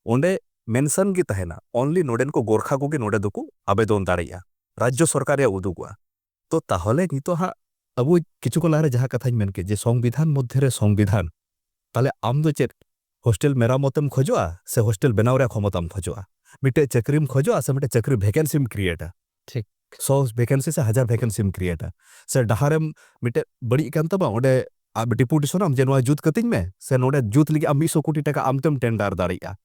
ᱚᱸᱰᱮ ᱢᱮᱱᱥᱚᱱ ᱜᱮ ᱛᱟᱦᱮᱱᱟ, ᱚᱱᱞᱤ ᱱᱚᱰᱮᱱ ᱠᱚ ᱜᱳᱨᱠᱷᱟ ᱠᱚᱜᱮ ᱱᱚᱰᱮ ᱫᱚᱠᱚ ᱟᱵᱮᱫᱚᱱ ᱫᱟᱲᱮᱭᱟᱜᱼᱟ, ᱨᱟᱡᱽᱡᱚ ᱥᱚᱨᱠᱟᱨ ᱨᱮᱭᱟᱜ ᱩᱫᱩᱜᱚᱜᱼᱟ᱾ ᱛᱚ ᱛᱟᱦᱚᱞᱮ ᱱᱤᱛᱚᱜ ᱦᱟᱸᱜ ᱟᱵᱚ ᱠᱤᱪᱷᱩ ᱠᱚ ᱞᱟᱦᱟᱨᱮ ᱡᱟᱦᱟᱸ ᱠᱟᱛᱷᱟᱧ ᱢᱮᱱ ᱠᱮᱫ, ᱡᱮ ᱥᱚᱝᱵᱤᱫᱷᱟᱱ ᱢᱚᱫᱽᱫᱷᱮ ᱨᱮ ᱥᱚᱝᱵᱤᱫᱷᱟᱱ, ᱛᱟᱦᱚᱞᱮ ᱟᱢ ᱫᱚ ᱪᱮᱫ ᱦᱳᱥᱴᱮᱞ ᱢᱮᱨᱟᱢᱚᱛᱮᱢ ᱠᱷᱚᱡᱚᱜᱼᱟ ᱥᱮ ᱦᱳᱥᱴᱮᱞ ᱵᱮᱱᱟᱣ ᱨᱮᱭᱟᱜ ᱠᱷᱚᱢᱚᱛᱟᱢ ᱠᱷᱚᱡᱚᱜᱼᱟ? ᱢᱤᱫᱴᱮᱡ ᱪᱟᱹᱠᱨᱤᱢ ᱠᱷᱚᱡᱚᱜᱼᱟ ᱥᱮ ᱢᱤᱫᱴᱮᱡ ᱪᱟᱹᱠᱨᱤ ᱵᱷᱮᱠᱮᱱᱥᱤᱢ ᱠᱨᱤᱭᱮᱴᱟ? ᱴᱷᱤᱠ᱾ ᱥᱚ ᱵᱷᱮᱠᱮᱱᱥᱤ ᱥᱮ ᱦᱟᱡᱟᱨ ᱵᱷᱮᱠᱮᱱᱥᱤᱢ ᱠᱨᱤᱭᱮᱴᱟ? ᱥᱮ ᱰᱟᱦᱟᱨᱮᱢ ᱢᱤᱫᱴᱮᱡ ᱵᱟᱹᱲᱤᱡ ᱠᱟᱱ ᱛᱟᱢᱟ, ᱚᱸᱰᱮ ᱟᱢ ᱰᱮᱯᱩᱴᱮᱥᱚᱱ ᱟᱢ ᱡᱮ ᱱᱚᱣᱟ ᱡᱩᱛ ᱠᱟᱹᱛᱤᱧ ᱢᱮ, ᱥᱮ ᱱᱚᱰᱮ ᱡᱩᱛ ᱞᱟᱹᱜᱤᱫ ᱟᱢ ᱢᱤᱫ ᱥᱚ ᱠᱳᱴᱤ ᱴᱟᱠᱟ ᱟᱢ ᱛᱮᱢ ᱴᱮᱱᱰᱟᱨ ᱫᱟᱲᱮᱭᱟᱜᱼᱟ,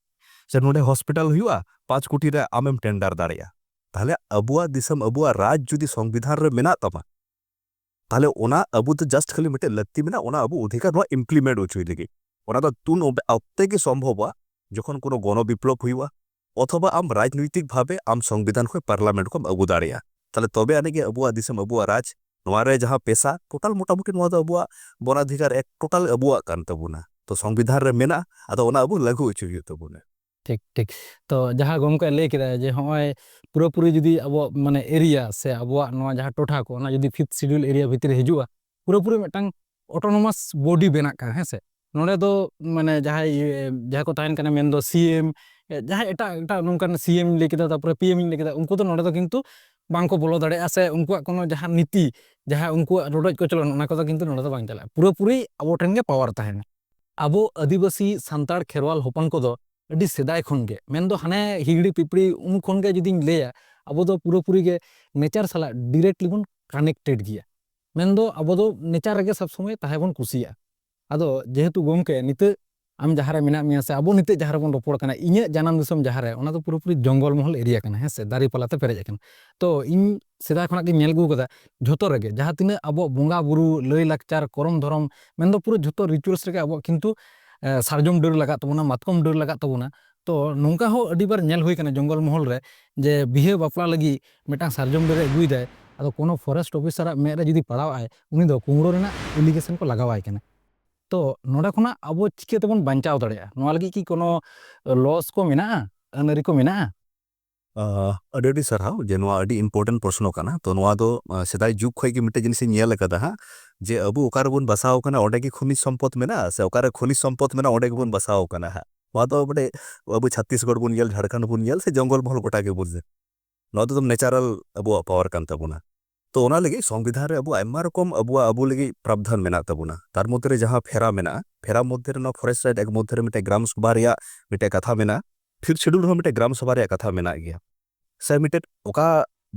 ᱥᱮ ᱱᱚᱰᱮ ᱦᱚᱥᱯᱤᱴᱟᱞ ᱦᱩᱭᱩᱜᱼᱟ, ᱯᱟᱸᱪ ᱠᱳᱴᱤ ᱨᱮ ᱟᱢᱮᱢ ᱴᱮᱱᱰᱟᱨ ᱫᱟᱲᱮᱭᱟᱜᱼᱟ᱾ ᱛᱟᱦᱞᱮ ᱟᱵᱚᱣᱟᱜ ᱫᱤᱥᱚᱢ, ᱟᱵᱚᱣᱟᱜ ᱨᱟᱡᱽ ᱡᱩᱫᱤ ᱥᱚᱝᱵᱤᱫᱷᱟᱱ ᱨᱮ ᱢᱮᱱᱟᱜ ᱛᱟᱢᱟ, ᱛᱟᱦᱞᱮ ᱚᱱᱟ ᱟᱵᱚ ᱫᱚ just ᱠᱷᱟᱹᱞᱤ ᱢᱤᱫᱴᱮᱱ ᱞᱟᱹᱠᱛᱤ ᱢᱮᱱᱟᱜᱼᱟ, ᱚᱱᱟ ᱟᱵᱚ ᱚᱫᱷᱤᱠᱟᱨ ᱱᱚᱣᱟ implement ᱦᱚᱪᱚᱭ ᱞᱟᱹᱜᱤᱫ᱾ ᱚᱱᱟ ᱫᱚ ᱛᱩᱱ ᱚᱠᱛᱮ ᱜᱮ ᱥᱚᱢᱵᱷᱚᱵᱚᱜᱼᱟ, ᱡᱚᱠᱷᱚᱱ ᱠᱳᱱᱳ ᱜᱚᱱᱚ ᱵᱤᱯᱞᱚᱵ ᱦᱩᱭᱩᱜᱼᱟ, ᱚᱛᱷᱚᱵᱟ ᱟᱢ ᱨᱟᱡᱽᱱᱳᱭᱛᱤᱠ ᱵᱷᱟᱵᱮ ᱟᱢ ᱥᱚᱝᱵᱤᱫᱷᱟᱱ ᱠᱷᱚᱱ, ᱯᱟᱨᱞᱟᱢᱮᱱᱴ ᱠᱷᱚᱱ ᱟᱹᱜᱩ ᱫᱟᱲᱮᱭᱟᱜᱼᱟ᱾ ᱛᱟᱦᱞᱮ ᱛᱚᱵᱮ ᱟᱹᱱᱤᱡ ᱜᱮ ᱟᱵᱚᱣᱟᱜ ᱫᱤᱥᱚᱢ, ᱟᱵᱚᱣᱟᱜ ᱨᱟᱡᱽ, ᱱᱚᱣᱟ ᱨᱮ ᱡᱟᱦᱟᱸ ᱯᱮᱥᱟ, ᱴᱳᱴᱟᱞ ᱢᱚᱴᱟᱢᱩᱴᱤ ᱱᱚᱣᱟ ᱫᱚ ᱟᱵᱚᱣᱟᱜ ᱵᱚᱱᱟᱫᱷᱤᱠᱟᱨ ᱮᱠ ᱴᱳᱴᱟᱞ ᱟᱵᱚᱣᱟᱜ ᱠᱟᱱ ᱛᱟᱵᱚᱱᱟ, ᱛᱚ ᱥᱚᱝᱵᱤᱫᱷᱟᱱ ᱨᱮ ᱢᱮᱱᱟᱜᱼᱟ, ᱟᱫᱚ ᱚᱱᱟ ᱟᱵᱚ ᱞᱟᱹᱜᱩ ᱦᱚᱪᱚᱭ ᱦᱩᱭᱩᱜ ᱛᱟᱵᱚᱱᱟ᱾ ᱴᱷᱤᱠ, ᱴᱷᱤᱠ᱾ ᱛᱚ ᱡᱟᱦᱟᱸ ᱜᱚᱢᱠᱮ ᱞᱟᱹᱭ ᱠᱮᱫᱟ ᱡᱮ ᱦᱚᱸᱜᱼᱚᱭ ᱯᱩᱨᱟᱹᱯᱩᱨᱤ ᱡᱩᱫᱤ ᱟᱵᱚᱣᱟᱜ ᱢᱟᱱᱮ ᱮᱨᱤᱭᱟ ᱥᱮ ᱟᱵᱚᱣᱟᱜ ᱱᱚᱣᱟ ᱡᱟᱦᱟᱸ ᱴᱚᱴᱷᱟ ᱠᱚ, ᱚᱱᱟ ᱡᱩᱫᱤ ᱯᱷᱤᱯᱛᱷ ᱥᱤᱰᱩᱞ ᱮᱨᱤᱭᱟ ᱵᱷᱤᱛᱨᱤ ᱨᱮ ᱦᱤᱡᱩᱜᱼᱟ, ᱯᱩᱨᱟᱹᱯᱩᱨᱤ ᱢᱤᱫᱴᱟᱝ ᱚᱴᱳᱱᱚᱢᱟᱥ ᱵᱚᱰᱤ ᱵᱮᱱᱟᱜ ᱠᱟᱱᱟ, ᱦᱮᱸ ᱥᱮ? ᱱᱚᱰᱮ ᱫᱚ ᱢᱟᱱᱮ ᱡᱟᱦᱟᱸᱭ, ᱡᱟᱦᱟᱸᱭ ᱠᱚ ᱛᱟᱦᱮᱱ ᱠᱟᱱᱟ, ᱢᱮᱱᱫᱚ ᱥᱤ ᱮᱢ, ᱡᱟᱦᱟᱸᱭ ᱮᱴᱟᱜ ᱮᱴᱟᱜ ᱱᱚᱝᱠᱟᱱ ᱥᱤ ᱮᱢ ᱞᱟᱹᱭ ᱠᱮᱫᱟ, ᱛᱟᱨᱯᱚᱨᱮ ᱯᱤ ᱮᱢ ᱤᱧ ᱞᱟᱹᱭ ᱠᱮᱫᱟ, ᱩᱱᱠᱩ ᱫᱚ ᱱᱚᱰᱮ ᱫᱚ ᱠᱤᱱᱛᱩ ᱵᱟᱝᱠᱚ ᱵᱚᱞᱚ ᱫᱟᱲᱮᱭᱟᱜᱼᱟ, ᱥᱮ ᱩᱱᱠᱩᱣᱟᱜ ᱠᱳᱱᱳ ᱡᱟᱦᱟᱸ ᱱᱤᱛᱤ, ᱡᱟᱦᱟᱸ ᱩᱱᱠᱩᱣᱟᱜ ᱨᱚᱰᱚᱡ ᱠᱚᱪᱞᱚᱱ, ᱚᱱᱟ ᱠᱚᱫᱚ ᱠᱤᱱᱛᱩ ᱱᱚᱰᱮ ᱫᱚ ᱵᱟᱝ ᱪᱟᱞᱟᱜᱼᱟ᱾ ᱯᱩᱨᱟᱹᱯᱩᱨᱤ ᱟᱵᱚ ᱴᱷᱮᱱ ᱜᱮ ᱯᱟᱣᱟᱨ ᱛᱟᱦᱮᱱᱟ᱾ ᱟᱵᱚ ᱟᱹᱫᱤᱵᱟᱹᱥᱤ ᱥᱟᱱᱛᱟᱲ ᱠᱷᱮᱨᱣᱟᱞ ᱦᱚᱯᱚᱱ ᱠᱚᱫᱚ ᱟᱹᱰᱤ ᱥᱮᱫᱟᱭ ᱠᱷᱚᱱ ᱜᱮ, ᱢᱮᱱᱫᱚ ᱦᱟᱱᱮ ᱦᱤᱦᱤᱲᱤ ᱯᱤᱯᱤᱲᱤ ᱩᱱ ᱠᱷᱚᱱ ᱜᱮ ᱡᱩᱫᱤᱧ ᱞᱟᱹᱭᱟ, ᱟᱵᱚ ᱫᱚ ᱯᱩᱨᱟᱹᱯᱩᱨᱤ ᱜᱮ ᱱᱮᱪᱟᱨ ᱥᱟᱞᱟᱜ ᱰᱤᱨᱮᱠᱴᱞᱤ ᱵᱚᱱ ᱠᱟᱱᱮᱠᱴᱮᱰ ᱜᱮᱭᱟ᱾ ᱢᱮᱱᱫᱚ ᱟᱵᱚ ᱫᱚ ᱱᱮᱪᱟᱨ ᱨᱮᱜᱮ ᱥᱚᱵ ᱥᱚᱢᱚᱭ ᱛᱟᱦᱮᱸ ᱵᱚᱱ ᱠᱩᱥᱤᱭᱟᱜᱼᱟ᱾ ᱟᱫᱚ ᱡᱮᱦᱮᱛᱩ ᱜᱚᱢᱠᱮ, ᱱᱤᱛᱚᱜ ᱟᱢ ᱡᱟᱦᱟᱸ ᱨᱮ ᱢᱮᱱᱟᱜ ᱢᱮᱭᱟ ᱥᱮ ᱟᱵᱚ ᱱᱤᱛᱚᱜ ᱡᱟᱦᱟᱸ ᱨᱮᱵᱚᱱ ᱨᱚᱯᱚᱲ ᱠᱟᱱᱟ, ᱤᱧᱟᱹᱜ ᱡᱟᱱᱟᱢ ᱫᱤᱥᱚᱢ ᱡᱟᱦᱟᱸ ᱨᱮ, ᱚᱱᱟ ᱫᱚ ᱯᱩᱨᱟᱹᱯᱩᱨᱤ ᱡᱚᱝᱜᱚᱞ ᱢᱚᱦᱚᱞ ᱮᱨᱤᱭᱟ ᱠᱟᱱᱟ, ᱦᱮᱸ ᱥᱮ, ᱫᱟᱨᱮ ᱯᱟᱞᱟ ᱛᱮ ᱯᱮᱨᱮᱡ ᱟᱠᱟᱱᱟ᱾ ᱛᱚ ᱤᱧ ᱥᱮᱫᱟᱭ ᱠᱷᱚᱱᱟᱜ ᱜᱤᱧ ᱧᱮᱞ ᱟᱹᱜᱩ ᱠᱟᱫᱟ, ᱡᱷᱚᱛᱚ ᱨᱮᱜᱮ ᱡᱟᱦᱟᱸ ᱛᱤᱱᱟᱹᱜ ᱟᱵᱚᱣᱟᱜ ᱵᱚᱸᱜᱟ ᱵᱩᱨᱩ, ᱞᱟᱹᱭ ᱞᱟᱠᱪᱟᱨ, ᱠᱚᱨᱚᱢ ᱫᱷᱚᱨᱚᱢ, ᱢᱮᱱᱫᱚ ᱯᱩᱨᱟᱹ ᱡᱷᱚᱛᱚ ᱨᱤᱪᱩᱣᱟᱞᱥ ᱨᱮᱜᱮ ᱟᱵᱚᱣᱟᱜ ᱠᱤᱱᱛᱩ, ᱮ, ᱥᱟᱨᱡᱚᱢ ᱰᱟᱹᱨ ᱞᱟᱜᱟᱜ ᱛᱟᱵᱚᱱᱟ, ᱢᱟᱛᱠᱚᱢ ᱰᱟᱹᱨ ᱞᱟᱜᱟᱜ ᱛᱟᱵᱚᱱᱟ᱾ ᱛᱚ ᱱᱚᱝᱠᱟ ᱦᱚᱸ ᱟᱹᱰᱤ ᱵᱟᱨ ᱧᱮᱞ ᱦᱩᱭ ᱠᱟᱱᱟ ᱡᱚᱝᱜᱚᱞ ᱢᱚᱦᱚᱞ ᱨᱮ, ᱡᱮ ᱵᱤᱦᱟᱹ ᱵᱟᱯᱞᱟ ᱞᱟᱹᱜᱤᱫ ᱢᱤᱫᱴᱟᱝ ᱥᱟᱨᱡᱚᱢ ᱰᱟᱹᱨ ᱮ ᱟᱹᱜᱩᱭᱮᱫᱟᱭ, ᱟᱫᱚ ᱠᱳᱱᱳ ᱯᱷᱚᱨᱮᱥᱴ ᱚᱯᱷᱤᱥᱟᱨᱟᱜ ᱢᱮᱫ ᱨᱮ ᱡᱩᱫᱤ ᱯᱟᱲᱟᱣ ᱟᱭ, ᱩᱱᱤ ᱫᱚ ᱠᱩᱢᱲᱳ ᱨᱮᱱᱟᱜ ᱮᱞᱤᱜᱮᱥᱚᱱ ᱠᱚ ᱞᱟᱜᱟᱣᱟᱭ ᱠᱟᱱᱟ᱾ ᱛᱚ ᱱᱚᱰᱮ ᱠᱷᱚᱱᱟᱜ ᱟᱵᱚ ᱪᱤᱠᱟᱹ ᱛᱮᱵᱚᱱ ᱵᱟᱧᱪᱟᱣ ᱫᱟᱲᱮᱭᱟᱜᱼᱟ? ᱱᱚᱣᱟ ᱞᱟᱹᱜᱤᱫ ᱠᱤ ᱠᱳᱱᱳ ᱞᱚᱥ ᱠᱚ ᱢᱮᱱᱟᱜᱼᱟ, ᱟᱹᱱ ᱟᱹᱨᱤ ᱠᱚ ᱢᱮᱱᱟᱜᱼᱟ? ᱟᱸ, ᱟᱹᱰᱤ ᱟᱹᱰᱤ ᱥᱟᱨᱦᱟᱣ ᱡᱮ ᱱᱚᱣᱟ ᱟᱹᱰᱤ ᱤᱢᱯᱚᱨᱴᱮᱱᱴ ᱯᱨᱚᱥᱱᱚ ᱠᱟᱱᱟ᱾ ᱛᱚ ᱱᱚᱣᱟ ᱫᱚ, ᱟᱸ, ᱥᱮᱫᱟᱭ ᱡᱩᱜᱽ ᱠᱷᱚᱱ ᱜᱮ ᱢᱤᱫᱴᱮᱡ ᱡᱤᱱᱤᱥ ᱤᱧ ᱧᱮᱞ ᱟᱠᱟᱫᱟ ᱦᱟᱸᱜ, ᱡᱮ ᱟᱵᱚ ᱚᱠᱟ ᱨᱮᱵᱚᱱ ᱵᱟᱥᱟᱣ ᱠᱟᱱᱟ, ᱚᱸᱰᱮ ᱜᱮ ᱠᱷᱚᱱᱤᱡᱽ ᱥᱚᱢᱯᱚᱫ ᱢᱮᱱᱟᱜᱼᱟ, ᱥᱮ ᱚᱠᱟ ᱨᱮ ᱠᱷᱚᱱᱤᱡᱽ ᱥᱚᱢᱯᱚᱫ ᱢᱮᱱᱟᱜᱼᱟ, ᱚᱸᱰᱮ ᱜᱮᱵᱚᱱ ᱵᱟᱥᱟᱣ ᱠᱟᱱᱟ ᱦᱟᱸᱜ᱾ ᱱᱚᱣᱟ ᱫᱚ ᱢᱟᱱᱮ ᱟᱵᱚ ᱪᱷᱟᱛᱤᱥᱜᱚᱲ ᱵᱚᱱ ᱧᱮᱞ, ᱡᱷᱟᱲᱠᱷᱚᱸᱰ ᱵᱚᱱ ᱧᱮᱞ, ᱥᱮ ᱡᱚᱝᱜᱚᱞ ᱢᱚᱦᱚᱞ ᱜᱚᱴᱟ ᱜᱮᱵᱚᱱ ᱧᱮᱞ᱾ ᱱᱚᱣᱟ ᱫᱚ ᱱᱮᱪᱟᱨᱟᱞ ᱟᱵᱚᱣᱟᱜ ᱯᱟᱣᱟᱨ ᱠᱟᱱ ᱛᱟᱵᱚᱱᱟ᱾ ᱛᱚ ᱚᱱᱟ ᱞᱟᱹᱜᱤᱫ ᱥᱚᱝᱵᱤᱫᱷᱟᱱ ᱨᱮ ᱟᱵᱚ ᱟᱭᱢᱟ ᱨᱚᱠᱚᱢ ᱟᱵᱚᱣᱟᱜ, ᱟᱵᱚ ᱞᱟᱹᱜᱤᱫ ᱯᱨᱟᱵᱽᱫᱷᱟᱱ ᱢᱮᱱᱟᱜ ᱛᱟᱵᱚᱱᱟ᱾ ᱛᱟᱨ ᱢᱚᱫᱽᱫᱷᱮ ᱨᱮ ᱡᱟᱦᱟᱸ ᱯᱷᱮᱨᱟ ᱢᱮᱱᱟᱜᱼᱟ, ᱯᱷᱮᱨᱟ ᱢᱚᱫᱽᱫᱷᱮ ᱨᱮ ᱱᱚᱣᱟ ᱯᱷᱚᱨᱮᱥᱴ ᱨᱟᱭᱤᱴ ᱮᱠᱴ ᱢᱚᱫᱽᱫᱷᱮ ᱨᱮ ᱢᱤᱫᱴᱮᱱ ᱜᱨᱟᱢ ᱥᱚᱵᱷᱟ ᱨᱮᱭᱟᱜ ᱢᱤᱫᱴᱮᱱ ᱠᱟᱛᱷᱟ ᱢᱮᱱᱟᱜᱼᱟ, ᱯᱷᱤᱯᱛᱷ ᱥᱤᱰᱩᱞ ᱨᱮᱦᱚᱸ ᱢᱤᱫᱴᱮᱱ ᱜᱨᱟᱢ ᱥᱚᱵᱷᱟ ᱨᱮᱭᱟᱜ ᱠᱟᱛᱷᱟ ᱢᱮᱱᱟᱜ ᱜᱮᱭᱟ᱾ ᱥᱮ ᱢᱤᱫᱴᱮᱱ ᱚᱠᱟ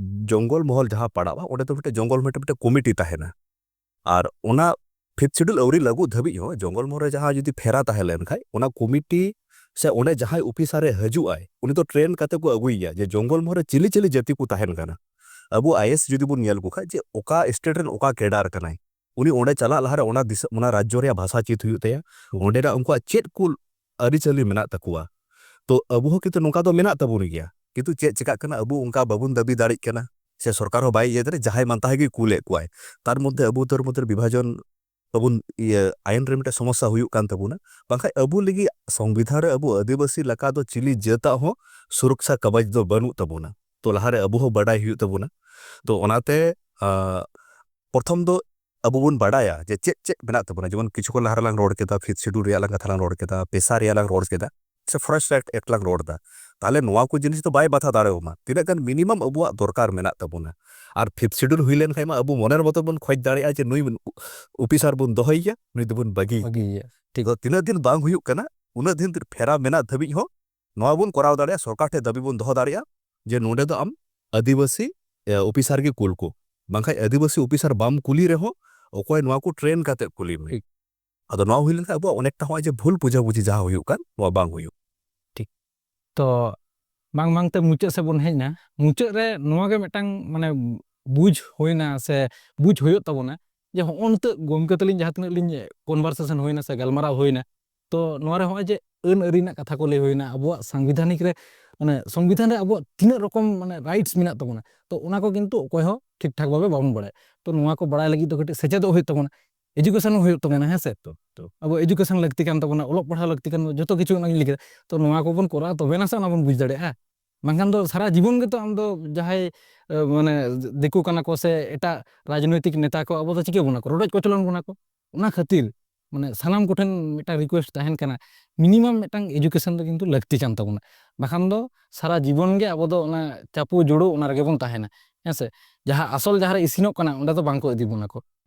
ᱡᱚᱝᱜᱚᱞ ᱢᱚᱦᱚᱞ ᱡᱟᱦᱟᱸ ᱯᱟᱲᱟᱜᱼᱟ, ᱚᱸᱰᱮ ᱫᱚ ᱢᱤᱫᱴᱮᱱ ᱡᱚᱝᱜᱚᱞ ᱢᱚᱦᱚᱞ ᱢᱤᱫᱴᱮᱱ ᱠᱚᱢᱤᱴᱤ ᱛᱟᱦᱮᱱᱟ, ᱟᱨ ᱚᱱᱟ ᱯᱷᱤᱯᱛᱷ ᱥᱤᱰᱩᱞ ᱟᱹᱣᱨᱤ ᱞᱟᱹᱜᱩ ᱫᱷᱟᱹᱵᱤᱡ ᱦᱚᱸ ᱡᱚᱝᱜᱚᱞ ᱢᱚᱦᱚᱞ ᱨᱮ ᱡᱟᱦᱟᱸ ᱡᱩᱫᱤ ᱯᱷᱮᱨᱟ ᱛᱟᱦᱮᱸ ᱞᱮᱱ ᱠᱷᱟᱡ, ᱚᱱᱟ ᱠᱚᱢᱤᱴᱤ ᱥᱮ ᱚᱸᱰᱮ ᱡᱟᱦᱟᱸᱭ ᱚᱯᱷᱤᱥᱟᱨ ᱮ ᱦᱤᱡᱩᱜ ᱟᱭ, ᱩᱱᱤ ᱫᱚ ᱴᱨᱮᱱ ᱠᱟᱛᱮ ᱠᱚ ᱟᱹᱜᱩᱭᱮᱭᱟ ᱡᱮ ᱡᱚᱝᱜᱚᱞ ᱢᱚᱦᱚᱞ ᱨᱮ ᱪᱤᱞᱤ ᱪᱤᱞᱤ ᱡᱟᱹᱛᱤ ᱠᱚ ᱛᱟᱦᱮᱱ ᱠᱟᱱᱟ᱾ ᱟᱵᱚ ᱟᱭᱮᱥ ᱡᱩᱫᱤ ᱵᱚᱱ ᱧᱮᱞ ᱠᱚ ᱠᱷᱟᱡ ᱡᱮ ᱚᱠᱟ ᱥᱴᱮᱴ ᱨᱮᱱ ᱚᱠᱟ ᱠᱮᱰᱟᱨ ᱠᱟᱱᱟᱭ, ᱩᱱᱤ ᱚᱸᱰᱮ ᱪᱟᱞᱟᱜ ᱞᱟᱦᱟᱨᱮ ᱚᱱᱟ ᱫᱤᱥᱚᱢ, ᱚᱱᱟ ᱨᱟᱡᱽᱡᱚ ᱨᱮᱭᱟᱜ ᱵᱷᱟᱥᱟ ᱪᱮᱫ ᱦᱩᱭᱩᱜ ᱛᱟᱭᱟ, ᱚᱸᱰᱮᱱᱟᱜ ᱩᱱᱠᱩᱣᱟᱜ ᱪᱮᱫ ᱠᱚ ᱟᱹᱨᱤᱪᱟᱹᱞᱤ ᱢᱮᱱᱟᱜ ᱛᱟᱠᱚᱣᱟ᱾ ᱛᱚ ᱟᱵᱚ ᱦᱚᱸ ᱠᱤᱱᱛᱩ ᱱᱚᱝᱠᱟ ᱫᱚ ᱢᱮᱱᱟᱜ ᱛᱟᱵᱚᱱ ᱜᱮᱭᱟ, ᱠᱤᱱᱛᱩ ᱪᱮᱫ ᱪᱮᱠᱟᱜ ᱠᱟᱱᱟ, ᱟᱵᱚ ᱚᱱᱠᱟ ᱵᱟᱵᱚᱱ ᱫᱟᱹᱵᱤ ᱫᱟᱲᱮᱜ ᱠᱟᱱᱟ, ᱥᱮ ᱥᱚᱨᱠᱟᱨ ᱦᱚᱸ ᱵᱟᱭ ᱤᱭᱟᱹ ᱫᱟᱲᱮ, ᱡᱟᱦᱟᱸᱭ ᱢᱟᱱ ᱛᱟᱦᱟᱸᱭ ᱜᱮ ᱠᱩᱞᱮᱫ ᱠᱚᱣᱟᱭ᱾ ᱛᱟᱨ ᱢᱚᱫᱽᱫᱷᱮ ᱟᱵᱚ ᱩᱛᱟᱹᱨ ᱢᱚᱫᱽᱫᱷᱮ ᱵᱤᱵᱷᱟᱡᱚᱱ ᱵᱟᱵᱚᱱ ᱤᱭᱟᱹ, ᱟᱭᱤᱱ ᱨᱮ ᱢᱤᱫᱴᱮᱱ ᱥᱚᱢᱚᱥᱥᱟ ᱦᱩᱭᱩᱜ ᱠᱟᱱ ᱛᱟᱵᱚᱱᱟ᱾ ᱵᱟᱝᱠᱷᱟᱡ ᱟᱵᱚ ᱞᱟᱹᱜᱤᱫ ᱥᱚᱝᱵᱤᱫᱷᱟᱱ ᱨᱮ ᱟᱵᱚ ᱟᱹᱫᱤᱵᱟᱹᱥᱤ ᱞᱮᱠᱟ ᱫᱚ ᱪᱤᱞᱤ ᱡᱟᱹᱛᱟᱜ ᱦᱚᱸ ᱥᱩᱨᱚᱠᱥᱟ ᱠᱟᱵᱚᱡᱽ ᱫᱚ ᱵᱟᱹᱱᱩᱜ ᱛᱟᱵᱚᱱᱟ᱾ ᱛᱚ ᱞᱟᱦᱟᱨᱮ ᱟᱵᱚ ᱦᱚᱸ ᱵᱟᱰᱟᱭ ᱦᱩᱭᱩᱜ ᱛᱟᱵᱚᱱᱟ᱾ ᱛᱚ ᱚᱱᱟᱛᱮ, ᱟᱸ, ᱯᱨᱚᱛᱷᱚᱢ ᱫᱚ ᱟᱵᱚ ᱵᱚᱱ ᱵᱟᱰᱟᱭᱟ ᱡᱮ ᱪᱮᱫ ᱪᱮᱫ ᱢᱮᱱᱟᱜ ᱛᱟᱵᱚᱱᱟ᱾ ᱡᱮᱢᱚᱱ ᱠᱤᱪᱷᱩ ᱠᱷᱚᱱ ᱞᱟᱦᱟ ᱨᱮᱞᱟᱝ ᱨᱚᱲ ᱠᱮᱫᱟ, ᱯᱷᱤᱯᱛᱷ ᱥᱤᱰᱩᱞ ᱨᱮᱭᱟᱜ ᱞᱟᱝ ᱠᱟᱛᱷᱟ ᱞᱟᱝ ᱨᱚᱲ ᱠᱮᱫᱟ, ᱯᱮᱥᱟ ᱨᱮᱭᱟᱜ ᱞᱟᱝ ᱨᱚᱲ ᱠᱮᱫᱟ, ᱥᱮ ᱯᱷᱚᱨᱮᱥᱴ ᱮᱠᱴ, ᱮᱠᱴ ᱞᱟᱝ ᱨᱚᱲ ᱮᱫᱟ, ᱛᱟᱦᱚᱞᱮ ᱱᱚᱣᱟ ᱠᱚ ᱡᱤᱱᱤᱥ ᱫᱚ ᱵᱟᱭ ᱵᱟᱛᱷᱟ ᱫᱟᱲᱮᱭᱟᱢᱟ᱾ ᱛᱤᱱᱟᱹᱜ ᱜᱟᱱ ᱢᱤᱱᱤᱢᱟᱢ ᱟᱵᱚᱣᱟᱜ ᱫᱚᱨᱠᱟᱨ ᱢᱮᱱᱟᱜ ᱛᱟᱵᱚᱱᱟ᱾ ᱟᱨ ᱯᱷᱤᱯᱛᱷ ᱥᱤᱰᱩᱞ ᱦᱩᱭ ᱞᱮᱱᱠᱷᱟᱱ ᱢᱟ ᱟᱵᱚ ᱢᱚᱱᱮᱨ ᱢᱚᱛᱚ ᱵᱚᱱ ᱠᱷᱚᱡᱽ ᱫᱟᱲᱮᱭᱟᱜᱼᱟ ᱡᱮ ᱱᱩᱭ ᱚᱯᱷᱤᱥᱟᱨ ᱵᱚᱱ ᱫᱚᱦᱚᱭᱮᱭᱟ, ᱱᱩᱭ ᱫᱚᱵᱚᱱ ᱵᱟᱹᱜᱤ᱾ ᱵᱷᱟᱹᱜᱤ ᱜᱮᱭᱟ᱾ ᱴᱷᱤᱠ᱾ ᱛᱚ ᱛᱤᱱᱟᱹᱜ ᱫᱤᱱ ᱵᱟᱝ ᱦᱩᱭᱩᱜ ᱠᱟᱱᱟ, ᱩᱱᱟᱹᱜ ᱫᱤᱱ ᱯᱷᱮᱨᱟ ᱢᱮᱱᱟᱜ ᱫᱷᱟᱹᱵᱤᱡ ᱦᱚᱸ ᱱᱚᱣᱟ ᱵᱚᱱ ᱠᱚᱨᱟᱣ ᱫᱟᱲᱮᱭᱟᱜᱼᱟ, ᱥᱚᱨᱠᱟᱨ ᱴᱷᱮᱱ ᱫᱟᱹᱵᱤ ᱵᱚᱱ ᱫᱚᱦᱚ ᱫᱟᱲᱮᱭᱟᱜᱼᱟ ᱡᱮ ᱱᱚᱰᱮ ᱫᱚ ᱟᱢ ᱟᱹᱫᱤᱵᱟᱹᱥᱤ, ᱮ, ᱚᱯᱷᱤᱥᱟᱨ ᱜᱮ ᱠᱩᱞ ᱠᱚ, ᱵᱟᱝᱠᱷᱟᱱ ᱟᱹᱫᱤᱵᱟᱹᱥᱤ ᱚᱯᱷᱤᱥᱟᱨ ᱵᱟᱢ ᱠᱩᱞᱤ ᱨᱮᱦᱚᱸ ᱚᱠᱚᱭ ᱱᱚᱣᱟ ᱠᱚ ᱴᱨᱮᱱ ᱠᱟᱛᱮ ᱠᱩᱞᱤ ᱢᱮ᱾ ᱴᱷᱤᱠ᱾ ᱟᱫᱚ ᱱᱚᱣᱟ ᱦᱩᱭ ᱞᱮᱱᱠᱷᱟᱱ ᱟᱵᱚᱣᱟᱜ ᱚᱱᱮᱠᱴᱟ ᱦᱚᱸᱜᱼᱚᱭ ᱡᱮ ᱵᱷᱩᱞ ᱵᱩᱡᱷᱟᱵᱩᱡᱷᱤ ᱡᱟᱦᱟᱸ ᱦᱩᱭᱩᱜ ᱠᱟᱱ, ᱱᱚᱣᱟ ᱵᱟᱝ ᱦᱩᱭᱩᱜ᱾ ᱛᱚ ᱵᱟᱝ ᱵᱟᱝᱛᱮ ᱢᱩᱪᱟᱹᱫ ᱥᱮᱫ ᱵᱚᱱ ᱦᱮᱡ ᱮᱱᱟ᱾ ᱢᱩᱪᱟᱹᱫ ᱨᱮ ᱱᱚᱣᱟ ᱜᱮ ᱢᱤᱫᱴᱟᱝ ᱢᱟᱱᱮ ᱵᱩᱡᱽ ᱦᱩᱭᱱᱟ ᱥᱮ ᱵᱩᱡᱽ ᱦᱩᱭᱩᱜ ᱛᱟᱵᱚᱱᱟ ᱡᱮ ᱦᱚᱸᱜᱼᱚ ᱱᱤᱛᱚᱜ ᱜᱚᱢᱠᱮ ᱛᱟᱹᱞᱤᱧ ᱡᱟᱦᱟᱸ ᱛᱤᱱᱟᱹᱜ ᱞᱤᱧ ᱠᱚᱱᱵᱷᱟᱨᱥᱮᱥᱚᱱ ᱦᱩᱭᱱᱟ ᱥᱮ ᱜᱟᱞᱢᱟᱨᱟᱣ ᱦᱩᱭᱱᱟ, ᱛᱚ ᱱᱚᱣᱟ ᱨᱮ ᱦᱚᱸᱜᱼᱚᱭ ᱡᱮ ᱟᱹᱱ ᱟᱹᱨᱤ ᱨᱮᱱᱟᱜ ᱠᱟᱛᱷᱟ ᱠᱚ ᱞᱟᱹᱭ ᱦᱩᱭᱱᱟ, ᱟᱵᱚᱣᱟᱜ ᱥᱟᱝᱵᱤᱫᱷᱟᱱᱤᱠ ᱨᱮ ᱢᱟᱱᱮ ᱥᱚᱝᱵᱤᱫᱷᱟᱱ ᱨᱮ ᱟᱵᱚᱣᱟᱜ ᱛᱤᱱᱟᱹᱜ ᱨᱚᱠᱚᱢ ᱢᱟᱱᱮ ᱨᱟᱭᱤᱴᱥ ᱢᱮᱱᱟᱜ ᱛᱟᱵᱚᱱᱟ, ᱛᱚ ᱚᱱᱟ ᱠᱚ ᱠᱤᱱᱛᱩ ᱚᱠᱚᱭ ᱦᱚᱸ ᱴᱷᱤᱠ ᱴᱷᱟᱠ ᱵᱷᱟᱵᱮ ᱵᱟᱵᱚᱱ ᱵᱟᱲᱟᱭᱟ᱾ ᱛᱚ ᱱᱚᱣᱟ ᱠᱚ ᱵᱟᱲᱟᱭ ᱞᱟᱹᱜᱤᱫ ᱫᱚ ᱠᱟᱹᱴᱤᱡ ᱥᱮᱪᱮᱫᱚᱜ ᱦᱩᱭᱩᱜ ᱛᱟᱵᱚᱱᱟ, ᱮᱡᱩᱠᱮᱥᱚᱱ ᱦᱚᱸ ᱦᱩᱭᱩᱜ ᱛᱟᱵᱚᱱᱟ, ᱦᱮᱸ ᱥᱮ? ᱛᱚ, ᱛᱚ᱾ ᱟᱵᱚ ᱮᱡᱩᱠᱮᱥᱚᱱ ᱞᱟᱹᱠᱛᱤ ᱠᱟᱱ ᱛᱟᱵᱚᱱᱟ, ᱚᱞᱚᱜ ᱯᱟᱲᱦᱟᱣ ᱞᱟᱹᱠᱛᱤ ᱠᱟᱱ ᱛᱟᱵᱚᱱᱟ, ᱡᱚᱛᱚ ᱠᱤᱪᱷᱩ ᱚᱱᱟ ᱜᱤᱧ ᱞᱟᱹᱭ ᱠᱮᱫᱟ᱾ ᱛᱚ ᱱᱚᱣᱟ ᱠᱚᱵᱚᱱ ᱠᱚᱨᱟᱣᱟ ᱛᱚᱵᱮ ᱱᱟᱥᱮ ᱚᱱᱟ ᱵᱚᱱ ᱵᱩᱡᱽ ᱫᱟᱲᱮᱭᱟᱜᱼᱟ᱾ ᱵᱟᱝᱠᱷᱟᱱ ᱫᱚ ᱥᱟᱨᱟ ᱡᱤᱵᱚᱱ ᱜᱮᱛᱚ ᱟᱢ ᱫᱚ ᱡᱟᱦᱟᱸᱭ, ᱮ, ᱢᱟᱱᱮ ᱫᱤᱠᱩ ᱠᱟᱱᱟ ᱠᱚ ᱥᱮ ᱮᱴᱟᱜ ᱨᱟᱡᱽᱱᱳᱭᱛᱤᱠ ᱱᱮᱛᱟ ᱠᱚ ᱟᱵᱚ ᱫᱚ ᱪᱤᱠᱟᱹ ᱵᱚᱱᱟ ᱠᱚ, ᱨᱚᱰᱚᱡ ᱠᱚᱪᱞᱚᱱ ᱵᱚᱱᱟ ᱠᱚ᱾ ᱚᱱᱟ ᱠᱷᱟᱹᱛᱤᱨ ᱢᱟᱱᱮ ᱥᱟᱱᱟᱢ ᱠᱚᱴᱷᱮᱱ ᱢᱤᱫᱴᱟᱝ ᱨᱤᱠᱩᱭᱮᱥᱴ ᱛᱟᱦᱮᱱ ᱠᱟᱱᱟ, ᱢᱤᱱᱤᱢᱟᱢ ᱢᱤᱫᱴᱟᱝ ᱮᱡᱩᱠᱮᱥᱚᱱ ᱫᱚ ᱠᱤᱱᱛᱩ ᱞᱟᱹᱠᱛᱤ ᱠᱟᱱ ᱛᱟᱵᱚᱱᱟ᱾ ᱵᱟᱠᱷᱟᱱ ᱫᱚ ᱥᱟᱨᱟ ᱡᱤᱵᱚᱱ ᱜᱮ ᱟᱵᱚ ᱫᱚ ᱚᱱᱟ ᱪᱟᱯᱚ ᱡᱩᱲᱩ ᱚᱱᱟ ᱨᱮᱜᱮ ᱵᱚᱱ ᱛᱟᱦᱮᱱᱟ, ᱦᱮᱸ ᱥᱮ? ᱡᱟᱦᱟᱸ ᱟᱥᱚᱞ ᱡᱟᱦᱟᱸ ᱨᱮ ᱤᱥᱤᱱᱚᱜ ᱠᱟᱱᱟ ᱚᱸᱰᱮ ᱫᱚ ᱵᱟᱝ ᱠᱚ ᱤᱫᱤ ᱵᱚᱱᱟ ᱠᱚ᱾